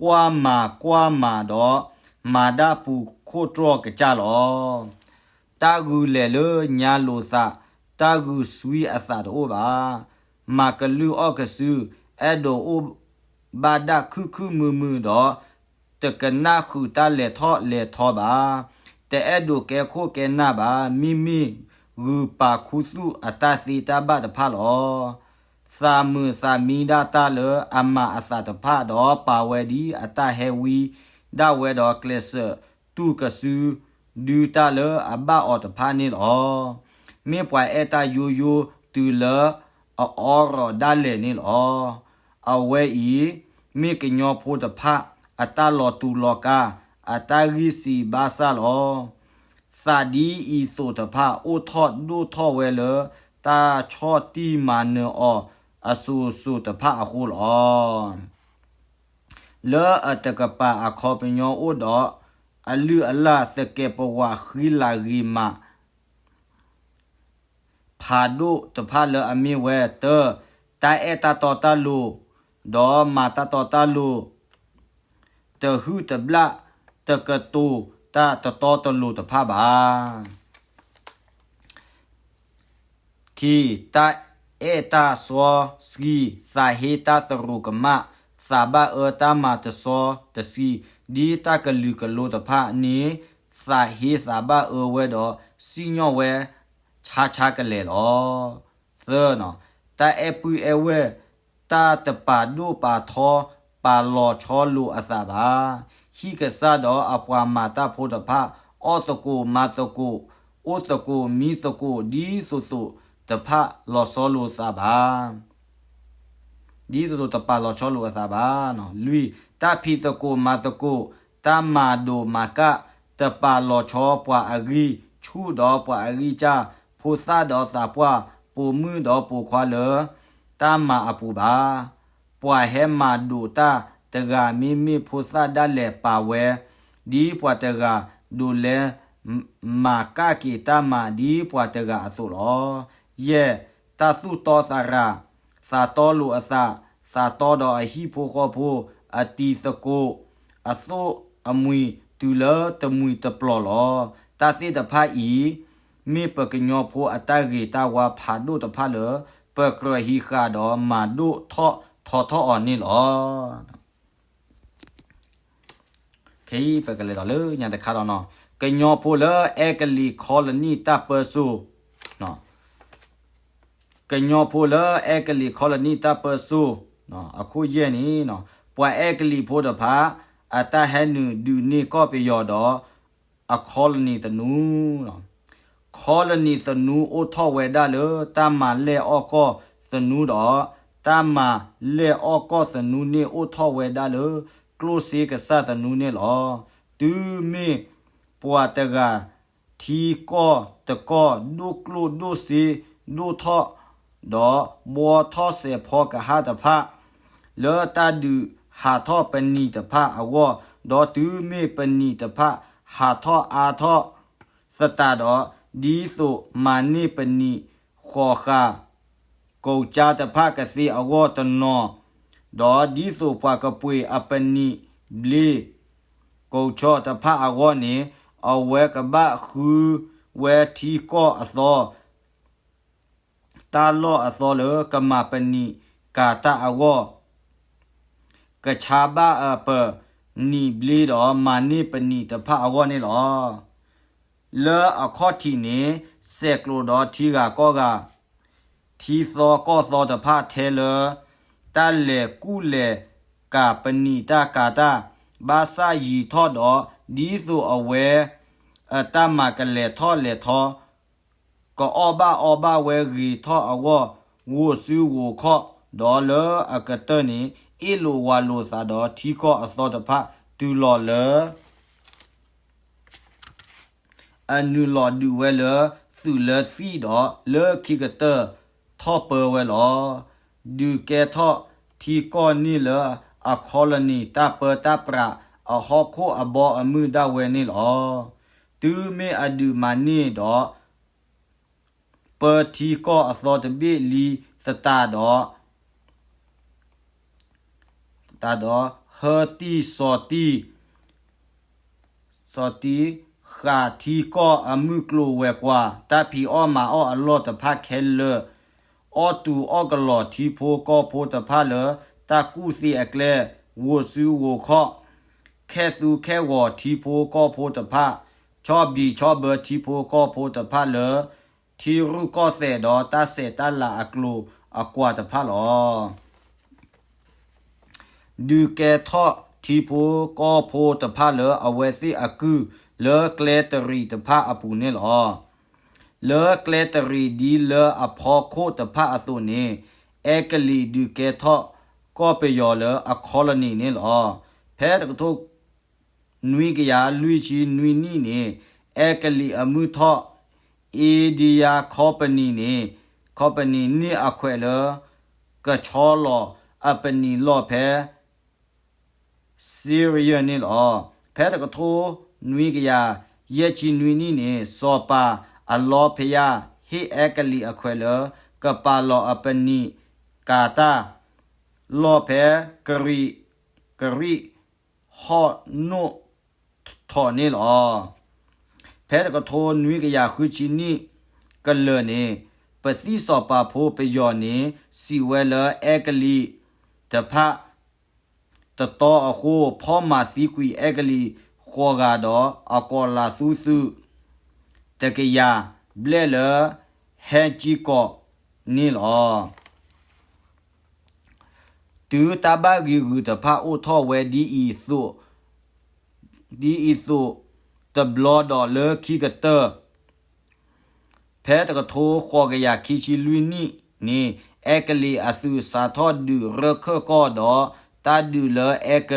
ကွၢ်မၤကွၢ်မၤဒီး မၤဒၣ်ပူၤခိၣ်တြီၢ်ကစၢ်လီၤ. တၢ်ဂုာ်လဲၤလၢညါလိာ်သး, တၢ်ဂုာ်ဆွံအသးတအိၣ်ဘၣ်. မၤကလုၢ်အီၣ်ကစု, အဲၣ်ဒိးအိၣ်ဘၣ်ဒၣ်ခုၣ်ခုၣ်မုာ်မုာ်ဒီး တကနၣ်ဃုာ်တၢ်လဲၤထီၣ်လဲၤထီဘၣ်. တအဲၣ်ဒိးကဲခိၣ်ကဲနၢ်ဘၣ်. မ့မ့ၢ်ဂုာ်ပာ်ခူသူၣ်အတၢ်သ့တၢ်ဘၣ်တဖၣ်လီၤ. သ သးမုာ်သးမံဒၣ်တၢ်လၢအမၤအသးတဖၣ်, ဒီးပာ်ဝဲဒ်အတၢ်ဟဲဝံဒၣ်ဝဲဒီး ကျဲးစၢးတူၢ်ကစုဒုတၢ်လၢအဘၣ်အီၤတဖၣ်န့ၣ်လီၤ. မ့ၢ်ပှၤအဲၣ်တၢ်ယိယိတုၤလၢအအီရီၤဒၣ်လဲာ်န့ၣ်လီၤ. အဝဲအံၤ မ့ၢ်ကညီဖိတဖၣ်အတၢ်လီၤတူာ်လီၤကာ်, အတၢ်ဂံၢ်စၢ်ဘါစၢ်လီၤ. သးဒ်အံၤသိးတဖၣ် အိၣ်ထီၣ်ဒိၣ်ထီၣ်ဝဲလၢတၢ်ဆီၣ်တံၢ်မၤနၢၤအီၤအစိၤစိၤတဖၣ်အဃိလီၤ. လၢအတကပၤအခီပညီအိၣ်ဒီး အလုၢ်အလၢ် သကဲးပဝးဃံလၤဂ့ၤမး ဖးဒိၣ်တဖၣ်လၢအမ့ၢ်ဝဲ တၢ, တၢ်အဲၣ်တၢ်တီတၢ်လိၤ, ဒီးမၤတၢ်တီတၢ်လိၤ, တဟုၣ်တဘျၣ်, တကတိၤတၢ်တတီတလိၤတဖၣ်ဘၣ်. ခံ, တၢ်အဲၣ်တၢ်စီဆှံ, သးဟ့တၢ်သရူးကမၣ်, သးဘၣ်အၢတၢ်မၤတစီတဆှံ, ဒ်တၢ်ကလုာ်ကလိတဖၣ်န့ၣ် သးဟ့သးဘၣ်အၢဝဲဒီး စံၣ်ညီၣ်ဝဲဆါဆါကလဲာ်လီၤ. သၢ, တၢ်အဲၣ်ပုၢ်အဲၣ်ဝဲၢ်, တၢ်တပာ်ဒိၣ်ပာ်ထီ ပာ်လီၤဆီလိာ်အသးဘၣ်. ဟံၣ်ကစၢ်ဒီးအပှၤမၤတၢ်ဖိတဖၣ် အီၣ်သကိးမၤသကိး, အိၣ်သကိးမံသကိး ဒ်သိးသိးတဖၣ်လီၤဆီလိာ်သးဘၣ်. ဒ်သိးသိးတပာ်လီၤဆီလိာ်အသးဘၣ်. လွံၢ်, တၢ်ဖံးသကိးမၤသကိး, တၢ်မၤဒိးမၤကၣ်, တပာ်လီၤဆီပှၤအဂံၢ်ဆူၣ်ဒီးပှၤအဂံၢ်စၢ်, ဖိသၣ်ဒီးသးပှၢ်, ပိာ်မုၣ်ဒီးပိာ်ခွါလၢတၢ်မၤအပူၤဘၣ်. ပှၤဟဲမၤဒိးတၢ်တဂၤမ့မ့ၢ်ဖိသၣ်ဒၣ်လဲာ်ပာ်ဝဲ, ဒ်ပှၤတဂၤဒိးလဲမၤကၣ်က့ၤတၢ်မၤဒ်ပှၤတဂၤအသိးလီၤ. ယဲၢ်, တၢ်သူၣ်တီသးရၤ, သးတီလိာ်အသး, သးတီဒီးအဟံၣ်ဖိဃီဖိ, အတံၤသကိး, အသိၣ်အမှံၤတုၤလၢတမှံၤတပျီၤလီၤ. တၢ်သ့ၣ်တဖၣ်အံၤ မ့ၢ်ပကညီဖိအတၢ်ဂ့ၤတၢ်ဝါဖးဒိၣ်တဖၣ်လၢ ပကြၢးဟံးဃာ်ဒီးမၤဒိၣ်ထီၣ်ထီထီၣ်အီၤန့ၣ်လီၤ. ခဲအံၤပကလဲၤဒီးလၢညါတခါဒီးနီၤ, ကညီဖိလၢအဲကလံး colony တၢ်ပၢဆူၣ်, ကညီဖိလၢအဲကလံး colony တၢ်ပၢဆူၣ်, အခိၣ်ယဲၢ်န့ၣ်, ပှၤအဲကလံးဖိတဖၣ် အတၢ်ဟဲနုာ်ဒုးန့ၢ်ကီၢ်ပယီၤဒီး အ colony သနူ, colony သနူအိၣ်ထီၣ်ဝဲဒၣ်လၢတၢ်မၤလဲၢ်အီၣ်ကီၢ်သနူဒီး တၢ်မၤလဲၢ်အီၣ်ကီၢ်သနူန့ၣ်အိၣ်ထီၣ်ဝဲဒၣ်လၢ ကျိၣ်စ့ကစၢ်သနူန့ၣ်လီၤ. တုၤမ့ၢ်ပှၤတဂၤထံကီၢ်တကီၢ် ဒိၣ်ကျိၣ်ဒိၣ်စ့ဒိၣ်ထီၣ် ဒီးဘှီထီၣ်စဲးဖီကဟၣ်တဖၣ် လၢတၢ်ဒုးဟးထီၣ်ပနံာ်တဖၣ်အဂီၢ်, ဒီးတုၤမ့ၢ်ပနံာ်တဖၣ်ဟးထီၣ်အါထီၣ်သတးဒီး, ဒ်သိးမၤန့ၢ်ပနံာ်ဃီၤဃာ် ကိးကၠါတဖၣ်ကသ့အဂီၢ်တနီၤဒီးဒ်သိးပှၤကပှ့ၤအပနံာ်ဘျ့ကိးဆီတဖၣ်အဂီၢ်န့ၣ်, အဝဲကဘၣ်ဃုဝဲထံကီၢ်အသီ တၢ်လီၢ်အသီလၢကမၤပနံာ်ကၤတၢ်အဂီၢ်, ကဆါဘၣ်အပနံာ်ဘျ့ဒီးမၤန့ၢ်ပနံာ်တဖၣ်အဂီၢ်န့ၣ်လီၤ. လၢအခီၣ်ထံးန့ၣ် စဲးကျိးဒီးထံဂၤကီၢ်ဂၤ, ထံသီကီၢ်သီတဖၣ်ထဲလၢ တၢ်လဲၤကူၣ်လဲၤကၤပနံာ်တၢ်ကၤတၢ်, ဘၣ်ဆၣ်ယံာ်ထီၣ်ဒီး ဒ်သိးအဝဲအတၢ်မၤကလဲၤထီၣ်လဲၤထီ ကအီၣ်ဘၣ်အီဘၣ်ဝဲဂ့ၤထီၣ်အဂီၢ်, ဂိၢ်စုဂိၢ်ခီၣ်ဒီးလၢအကတၢၢ်န့ၣ် အ့ၣ်လိာ်ဝးလိာ်သးဒီးထံကီၢ်အသီတဖၣ်တုၤလီၤလၢ အနုာ်လီၤဒုးဝဲလၢသုးလၢသံၣ်ဒီးလၢခံကတၢၢ်ထီၣ်ပၢဝဲလီၤ. ဒုးကဲထီၣ်ထံကီၢ်န့ၣ်လၢအ colony တၢ်ပၢတၢ်ပြးအဟီၣ်ခိၣ်အဘီအမုၢ်ဒၣ်ဝဲန့ၣ်လီၤ. တုၤမ့ၢ်အဒုးမၤန့ၢ်ဒီး ပၢထံကီၢ်အသီတဘ့ၣ်လံသတးဒီး သတးဒီး ဟၢတံၢ်စီၤတံၢ် စီၤတံၢ် ဃာ်ထံကီၢ်အမုၢ်ကျိၤဝဲၤကွာ် တၢ်ဖံးအီၣ်မၤအီၣ်အလီၢ်တဖၣ်ခဲလၢာ်, အီၣ်တူာ်အီၣ်ကလီၤထံဖိကီၢ်ဖိတဖၣ်လၢတၢ်ကူၣ်သ့အကျဲ, ဂိၢ်စုဂိၢ်ခီၣ်, ခဲသူခဲဂီၤထံဖိကီၢ်ဖိတဖၣ်, ဆီၣ်ဘံၣ်ဆီၣ်ဘၢထံဖိကီၢ်ဖိတဖၣ်လၢ ထံရူၢ်ကီၢ်သဲးဒီးတၢ်ဆဲးတၢ်လၤအကျိၤ အကွၢ်တဖၣ်လီၤ. ဒုးကဲထီၣ်ထံဖိကီၢ်ဖိတဖၣ်လၢအဝဲသ့ၣ်အကုၢ်လၢကျဲတရံးတဖၣ်အပူၤန့ၣ်လီၤ. လၢကျဲတရံးဒ်လၢအဖီခိၣ်တဖၣ်အသိးန့ၣ် အဲကလံးဒုးကဲထီၣ်ကီၢ်ပယီၤလၢအ colony န့ၣ်လီၤ. ဖဲတကထိနွံကယၤလွံၢ်ဆံနွံနံၣ်န့ၣ် အဲကလံးအမုၢ်ထီၣ် India Company န့ၣ် company န့ၢ်အခွဲးလၢ ကဆီလီၤအပနံာ်လီၢ်ဖဲ Syria န့ၣ်လီၤ. ဖဲတကထိနွံကယၤယဲၢ်ဆံနွံနံၣ်န့ၣ် စီၤပၤအလီဖယါ ဟ့ၣ်အဲကလံးအခွဲးလၢ ကပာ်လီၤအပနံာ်ကၤတၢ်လီၢ်ဖဲ ကရံးဟီၣ်နိၣ်ထီၣ်န့ၣ်လီၤ. ဖဲတကထိနွံကယၤဃုဆံနံၣ်ကလၢာ်န့ၣ် ပသံၣ်စီၤပၤဖိပယီၤန့ၣ် စံးဝဲလၢအဲကလံးတဖၣ်တတီအဃိ ဖီၣ်မၤသံကွံာ်အဲကလံးဃိးဂၤဒီး အကိးလၤသူသုး တကယၤဘျဲၣ်လၢ ဟဲကံကီးန့ၣ်လီၤ. တုၤတၢ်ဘၣ်ဂံာ်ဂုာ်တဖၣ်အိၣ်ထီၣ်ဝဲဒ်အံၤသိး ဒ်အံၤသိးတဘျီဒီးလၢခံကတၢၢ် ဖဲတကထိဃိးကယၤခံဆံလွံၢ်နံၣ်န့ၣ် အဲကလံးအသုးစးထီၣ်ဒုးရၢၢ်ခၢၣ်ကီၢ်ဒီး တၢ်ဒုးလၢအဲက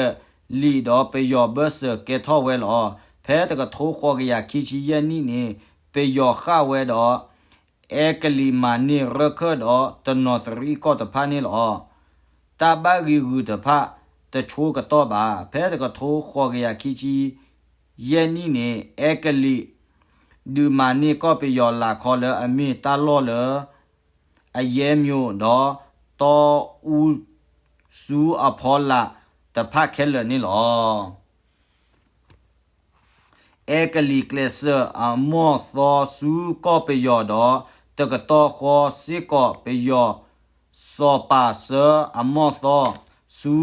လံးဒီးပယီၤဘၢၣ်စၢၤကဲထီၣ်ဝဲလီၤ. ဖဲတကထိဃိးကယၤခံဆံယဲၢ်နံၣ်န့ၣ် ပယီၤဃၣ်ဝဲဒီး အဲကလံးမၤန့ၢ်ရၢၢ်ခၢၣ်ဒီးတနီၤသရံၣ်ကီၢ်တဖၣ်န့ၣ်လီၤ. တၢ်ဘၣ်ဂံာ်ဂုာ်တဖၣ်တဆိကတီၢ်ဘၣ်. ဖဲတကထိဃိးကယၤခံဆံယဲၢ်နံၣ်န့ၣ် အဲကလံး ဒုးမၤန့ၢ်ကီၢ်ပယီၤလၤခီလၢအမ့ၢ်တၢ်လီၢ်လၢ အယဲၢ်မျိာ်ဒီး တီအူဆူအဖီလာ်တဖၣ်ခဲလၢာ်န့ၣ်လီၤ. အဲကလံးကျဲးစၢးအမီၢ်သီဆူကီၢ်ပယီၤဒီး တကတီၢ်ဃီစ့ၢ်ကီးပယီၤ စီၤပၤဆှၢအမီၢ်သီဆူ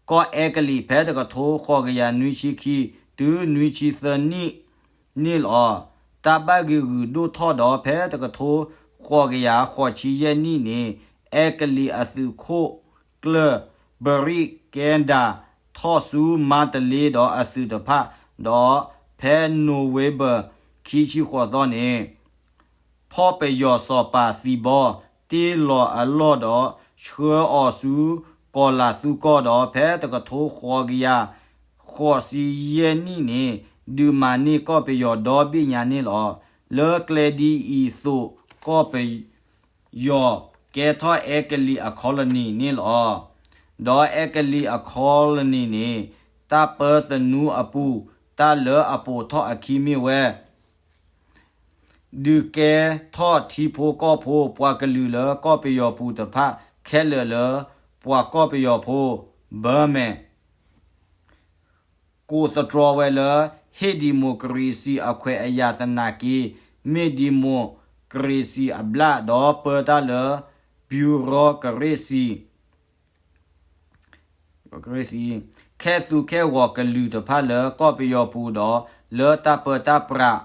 ကီၢ်အဲကလံး ဖဲတကထိဃိးကယၤနွံဆံခံ တုၤနွံဆံသၢနံၣ်န့ၣ်လီၤ. တၢ်ဘၣ်ဂံာ်ဂုာ်ဒိၣ်ထီၣ်ဒီး ဖဲတကထိဃိးကယၤဃိးဆံယဲၢ်နံၣ်န့ၣ် အဲကလံးအသုးခိၣ်ကျၢၢ် ဘရံးကဲဒၤ ထီၣ်ဆူမါတလ့ဒီးအသုးတဖၣ်, ဒီးဖဲနိၣ်ဝ့ဘၢၣ် ခံဆံဃိးသီန့ၣ် ဖီၣ်ပယီၤစီၤပၤသံဘီ တ့ၢ်လီၤအလီၢ်ဒီး ဆှၢအီၤဆူကီၤလၤသူကီၢ်ဒီး ဖဲတကထိဃိးကယၤဃိးဆံယဲၢ်နံၣ်န့ၣ် ဒုးမၤန့ၢ်ကီၢ်ပယီၤဒီဘ့ၣ်ညါန့ၣ်လီၤ. လၢကျဲဒ်အံၤသိး ကီၢ်ပ ယီၤကဲထီၣ်အဲကလံးအ colony န့ၣ်လီၤ. ဒီးအဲကလံးအ colony န့ၣ် တၢ်ပၢသနူအပူၤ တၢ်လၢအပိာ်ထီၣ်အခံမ့ၢ်ဝဲ ဒုးကဲထီၣ်ထံဖိကီၢ်ဖိ ပှၤကလုာ်လၢကီၢ်ပယီၤပူၤတဖၣ်ခဲလၢာ်လၢ ပှၤကီၢ်ပယီၤဖိ ဘၢမဲာ် ကိးသတြီဝဲလၢ ဟ့ၣ်ဒံၣ်မိၣ်ကရ့စံၣ်အခွဲးအယာ်သနာ်က့ မ့ၢ်ဒံၣ်မိၣ်ကရ့စံၣ်အဘျၣ် ဒီးပၢတၢ်လၢ bureaucracy ခဲသူၣ်ခဲဂီၤကလုာ်တဖၣ်လၢကီၢ်ပယီၤပူၤဒီး လၢတၢ်ပၢတၢ်ပြး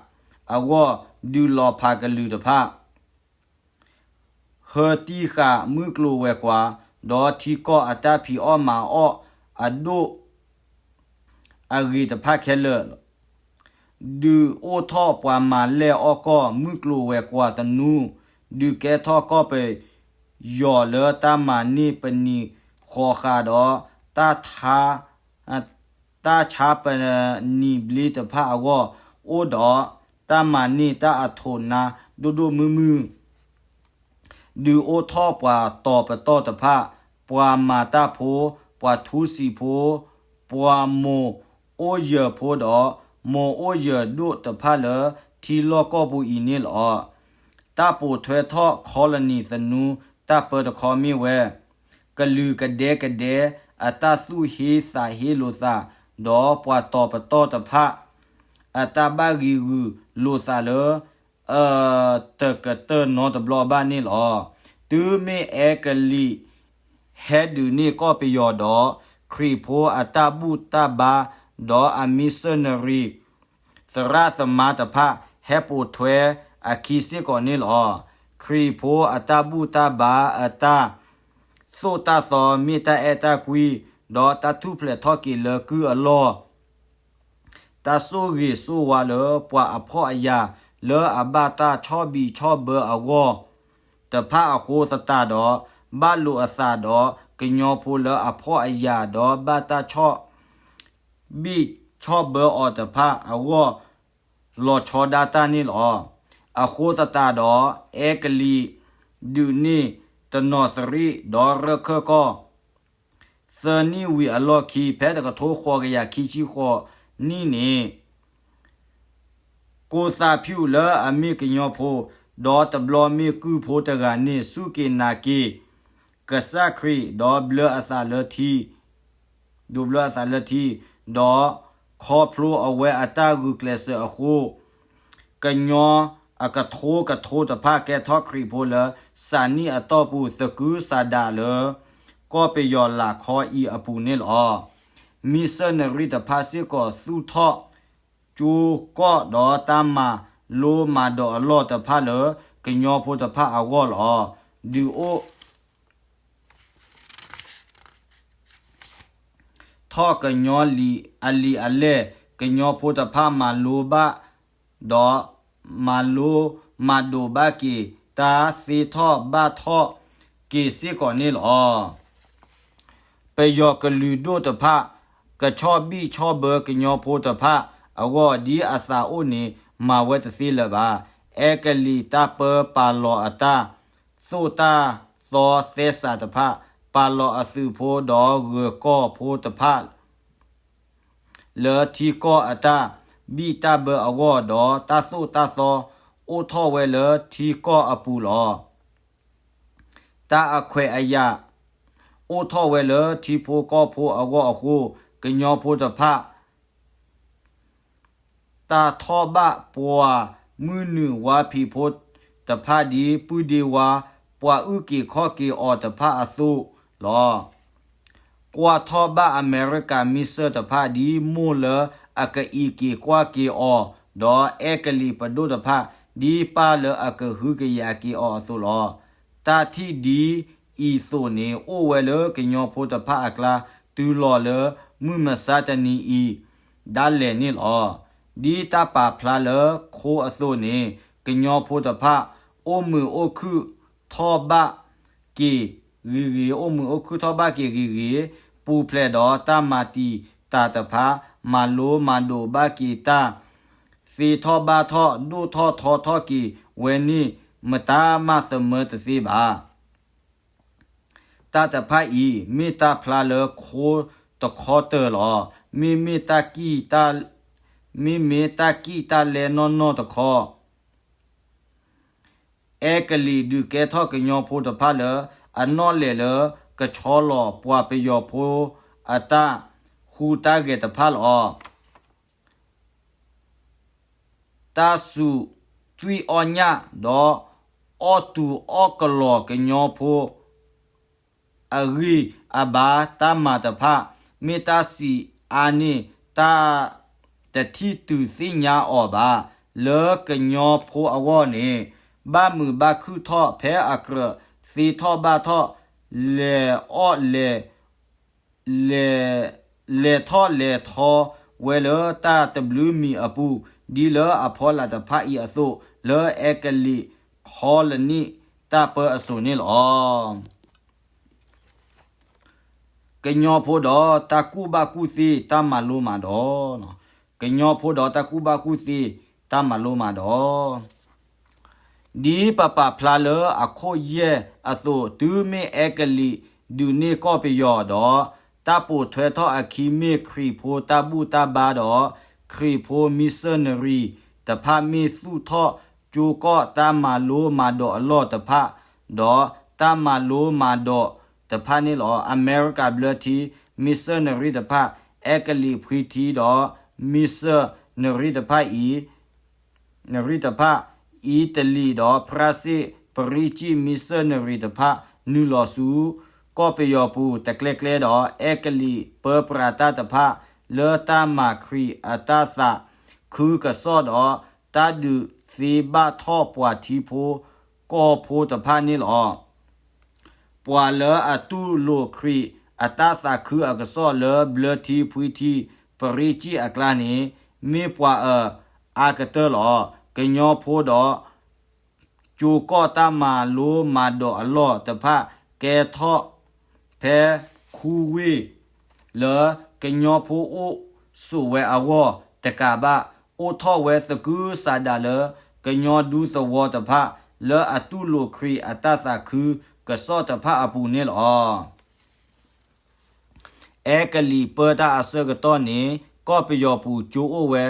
အဂီၢ် ဒုးလီၤဖးကလုာ်တဖၣ် ဟၢတံၢ်ဃာ်မုၢ်ကျိၤဝဲၤကွာ် ဒီးထံကီၢ်အတၢ်ဖံးအီၣ်မၤအီၣ်အဒိၣ်အဂ့ၤတဖၣ်ခဲလၢာ်, ဒုးအိၣ်ထီၣ်ပှၤမၤလဲၢ်အီၣ်ကီၢ် မုၢ်ကျိၤဝဲၤကွာ်သနူ, ဒုးကဲထီၣ်ကီၢ်ပယီၤလၢတၢ်မၤန့ၢ်ပနံာ်ဃီးဃာ်ဒီး တၢ်ဆါပနံာ်ဘျ့တဖၣ်အဂီၢ်, အိၣ်ဒီးတၢ်မၤန့ၢ်တၢ်အထိးနါဒိၣ်ဒိၣ်မုၢ်မုၢ် ဒုးအိၣ်ထီၣ်ပှၤတီၤပတီၢ်တဖၣ်, ပှၤမၤတၢ်ဖိ, ပှၤထူစံာ်ဖိ, ပှၤမိၢ်အိၣ်ယၢၤဖိဒီး မိၢ်အိၣ်ယၢၤဒိၣ်တဖၣ်လၢထံလီၢ်ကီၢ်ပူၤအံၤန့ၣ်လီၤ. တၢ်ပိာ်ထွဲထီၣ် colony သနူ တၢ်ပၢတခီမ့ၢ်ဝဲ ကလုာ်ကဒဲကဒဲ အတၢ်သူၣ်ဟ့သးဟ့လိာ်သး, ဒီးပှၤတီၤပတီၢ်တဖၣ် အတၢ်ဘၣ်ဂံာ်ဂူာ်လိာ်သးလၢ အတကတၢၢ်နီတဘျီဘၣ်န့ၣ်လီၤ. တုၤမ့ၢ်အဲကလံးဟဲဒုးန့ၢ်ကီၢ်ပယီၤဒီး ခရံာ်ဖိအတၢ်ဘူၣ်တၢ်ဘါ ဒီးအမံၤစၢနရံၤ သရၣ်သမါတဖၣ် ဟဲပိာ်ထွဲအခံစ့ၢ်ကီးန့ၣ်လီၤ. ခရံာ်ဖိအတၢ်ဘူၣ်တၢ်ဘါအတၢ်သိၣ်တၢ်သီ မ့ၢ်တၢ်အဲၣ်တၢ်ကွံ, ဒီးတၢ်ထူၣ်ဖျဲးထီၣ်က့ၤလၢကုၢ်အလီၢ်, တၢ်ဆိၣ်ဂ့ၤဆိၣ်ဝါလၢပှၤအဖှီၣ်အယာ် လၢအဘၣ်တၢ်ဆီၣ်ဘံၣ်ဆီၣ်ဘၢအဂီၢ်တဖၣ်အဃိသတးဒီး, ဘၣ်လိာ်အသးဒီးကညီဖိလၢအဖှီၣ်အယာ်ဒီးဘၣ်တၢ်ဆီၣ် ဘံၣ်ဆီၣ်ဘၢအီၤတဖၣ်အဂီၢ် လီၤဆီဒၣ်တၢ်န့ၣ်လီၤ. အဃိသတးဒီး, အဲကလံးဒုးန့ၢ်တနီၤသရံၣ်ဒီးရၢၢ်ခၢၣ်ကီၢ် သၢနံၣ်ဝံၤအလီၢ်ခံ ဖဲတကထိဃိးကယၤခံဆံဃိးနံၣ်န့ၣ် ကိၢ်သးဖၠူၣ်လၢအမ့ၢ်ကညီဖိ, ဒီးတဘျီမ့ၢ်ကုၢ်ဖိတဂၤန့ၣ် စူၢ်က့ၤနာ်က့ၤကစၢ်ခရံာ်, ဒီးဘျၢအသးလၢထံ, ဒီးဘျၢအသးလၢထံ, ဒီးခီဖျိအဝဲအတၢ်ဂုာ်ကျဲးစၢးအဃိ, ကညီအကထိကထိတဖၣ်ကဲထီၣ်ခရံာ်ဖိလၢ စးနံၣ်အတီၢ်ပူၤ သကုၤဆးဒးလၢ ကီၢ်ပယီၤလးခီအံၤအပူၤန့ၣ်လီၤ. မံၤစၢနရံတဖၣ်စ့ၢ်ကီးသူၣ်ထီၣ် ကၠိကီၢ်ဒီးတၢ်မၤလိမၤဒိးအလီၢ်တဖၣ်လၢ ကညီဖိတဖၣ်အဂီၢ်လီၤ. ဒုးအိၣ် ထီၣ်ကညီလံာ်အလံာ်အလဲၢ်, ကညီဖိတဖၣ်မၤလိဘၣ်, ဒီးမၤလိမၤဒိးဘၣ်က့ၤ တၢ်သ့ထီၣ်ဘၣ်ထီၣ်က့ၤစ့ၢ်ကီးန့ၣ်လီၤ. ပယီၤကလုာ်ဒိၣ်တဖၣ် ကဆီၣ်ဘံၣ်ဆီၣ်ဘၢကညီဖိတဖၣ်အဂီၢ် ဒ်အသးအိၣ်န့ၣ် မၤဝဲတသ့လၢၤဘၣ်. အဲကလံးတၢ်ပၢပာ်လီၤအတၢ်သိၣ်တၢ်သီသဲစးတဖၣ်, ပာ်လီၤအသုးဖိဒီးဂၢၤကီၢ်ဖိတဖၣ် လၢထံကီၢ်အတၢ်ဘံၣ်တၢ်ဘၢအဂီၢ်, ဒီးတၢ်သိၣ်တၢ်သီအိၣ်ထီၣ်ဝဲလၢထံကီၢ်အပူၤလီၤ. တၢ်အခွဲးအယာ်အိၣ်ထီၣ်ဝဲလၢထံဖိကီၢ်ဖိအဂီၢ်အဃိ, ကညီဖိတဖၣ် တၢ်ထီၣ်ဘၣ်ပှၤမုၢ်နုာ်ဝါဖံးဖိတဖၣ်ဒ်ပုၢ်ဒ့ဝါ ပှၤအုၣ်က့ၤခီၣ်က့ၤအီၤတဖၣ်အသိးလီၤ. ကွၢ်ထီၣ်ဘၣ်အမဲရကၤမံၤစၢၢ်တဖၣ်ဒ်မိၢ်လၢအကအံးက့ၤကွၢ်က့ၤအီၤ, ဒီးအဲကလံးပဒိၣ်တဖၣ် ဒ်ပၢ်လၢအကဟုကယာ်က့ၤအီၤအသိးလီၤ. တၢ်ထံၣ်ဒ်အံၤသိးန့ၣ် အိၣ်ဝဲလၢကညီဖိတဖၣ်အကျါ တုၤလီၤလၢမုၢ်မဆါတနံၤအံၤဒၣ်လဲာ်န့ၣ်လီၤ. ဒ်တၢ်ပာ်ဖျါလၢခိအသိးန့ၣ်, ကညီဖိတဖၣ် အိၣ်မုာ်အိၣ်ခုၣ်ထီၣ်ဘၣ်က့ၤဂ့ၤဂ့ၤ, အိၣ်မုာ်အိၣ်ခုၣ်ထီၣ်ဘၣ်က့ၤဂ့ၤဂ့ၤ, ပူၤဖျဲးဒီးတၢ်မၤတံာ်တာ်တဖၣ်, မၤလိမၤဒိးဘၣ်က့ၤတၢ် သ့ထီၣ်ဘၣ်ထီၣ် ဒိၣ်ထီၣ်ထီထီၣ်က့ၤဝဲန့ၣ် မတၤမးသမၢတသ့ဘၣ်. တၢ်တဖၣ်အံၤ မ့ၢ်တၢ်ဖျါလၢခိတခီတၢၤလီၤ. မ့မ့ၢ်တၢ်ကံၣ်တၢ်, မ့မ့ၢ်တၢ်ကံၣ်တၢ်လဲနီၢ်နီၢ်တခီ, အဲကလံးဒုးကဲထီၣ်ကညီဖိတဖၣ်လၢ အနီၣ်လဲၢ်လၢကဆီလီၤပှၤပယီၤဖိအတၢ်ဟူးတၢ်ဂဲၤတဖၣ်လီၤ. တၢ်စူးသွံၣ်အီၣ်ညၣ် ဒီးအီၣ်တူာ်အီၣ်ကလီၤကညီဖိ အဂံၢ်အဘါတၢ်မၤတဖၣ် မ့ၢ်တၢ်စံးအါန့ၢ် တၢ်တထံၣ်တုၤသ့ၣ်ညါအီၤဘၣ်. လၢကညီဖိအဂီၢ်န့ၣ် ဘၣ်မုာ်ဘၣ်ခုၣ်ထီၣ်ဖဲအကြၢး သ့ထီၣ်ဘၣ်ထီၣ် လဲၤအီၣ်လဲၤ လဲၤ လဲၤထီၣ်လဲၤထီဝဲလၢတၢ်တဘျုးမံၤအပူၤ ဒ်လၢအဖီလာ်တဖၣ်အံၤအသိး လၢအဲကလံးခီလနံၣ်တၢ်ပၢအစိၤန့ၣ်လီၤ. ကညီဖိဒီးတၢ်ကူၣ်ဘၣ်ကူၣ်သ့တၢ်မၤလိမၤဒိး, ကညီဖိဒီးတၢ်ကူၣ်ဘၣ်ကူၣ်သ့တၢ်မၤလိမၤဒိး ဒ်ပပာ်ဖျါလၢအခိၣ်ယဲၢ်အသိး, တုၤမ့ၢ်အဲကလံးဒုးန့ၢ်ကီၢ်ပယီၤဒီး, တၢ်ပိာ်ထွဲထီၣ်အခံမ့ၢ်ခရံာ်ဖိတၢ်ဘူၣ်တၢ်ဘါဒီး ခရံာ်ဖိမံၤစၢနရံၤတဖၣ်မ့ၢ်သူၣ်ထီၣ်ကၠိကီၢ်တၢ်မၤလိမၤဒိးအလီၢ်တဖၣ် ဒီးတၢ်မၤလိမၤဒိးတဖၣ်န့ၣ်လီၤ. အမဲရကၤဘျၢထံ မံၤစၢနရံၤတဖၣ်, အဲကလံးဖှံထံဒီး မံၤစၢနရံၤတဖၣ်အံၤ နရံၣ်တဖၣ်, အံၣ်တလံးဒီးဖြၣ်စ့ၣ် ပရံၣ်ကံၣ်မံၤစၢနရံၤတဖၣ် နုာ်လီၤဆူ ကီၢ်ပယီၤပူၤတကျဲကျဲဒီး အဲကလံးပၢပြးတၢ်တဖၣ် လၢတၢ်မၤခရံာ်အတၢ်သးခုကစီၣ်ဒီး တၢ်ဒုးသ့ဘၣ်ထီၣ်ပှၤထံဖိ ကီၢ်ဖိတဖၣ်န့ၣ်လီၤ. ပှၤလၢအတူၢ်လိာ်ခရံာ်အတၢ်သးခုအကစီၣ်လၢဘျၢထံဖှံထံ ပရံစံၣ်အကျါန့ၣ် မ့ၢ်ပှၤအၢအါကတၢၢ်လီၤ. ကညီဖိဒီး ကၠိကီၢ်တၢ်မၤလိမၤဒိးအလီၢ်တဖၣ် ကဲထီၣ်ဖဲခူဝ့ၢ်လၢကညီဖိအိၣ်ဆိးဝဲအဂီၢ်တကးဘၣ် အိၣ်ထီၣ်ဝဲသကုၤဆးဒးလၢ ကညီဒူသဝီတဖၣ် လၢအတူၢ်လိာ်ခရံာ်အတၢ်သးခုကစီၣ်တဖၣ်အပူၤန့ၣ်လီၤ. အဲကလံးပၢတၢ်အဆၢကတီၢ်န့ၣ် ကီၢ်ပယီၤပူၤကၠိအိၣ်ဝဲ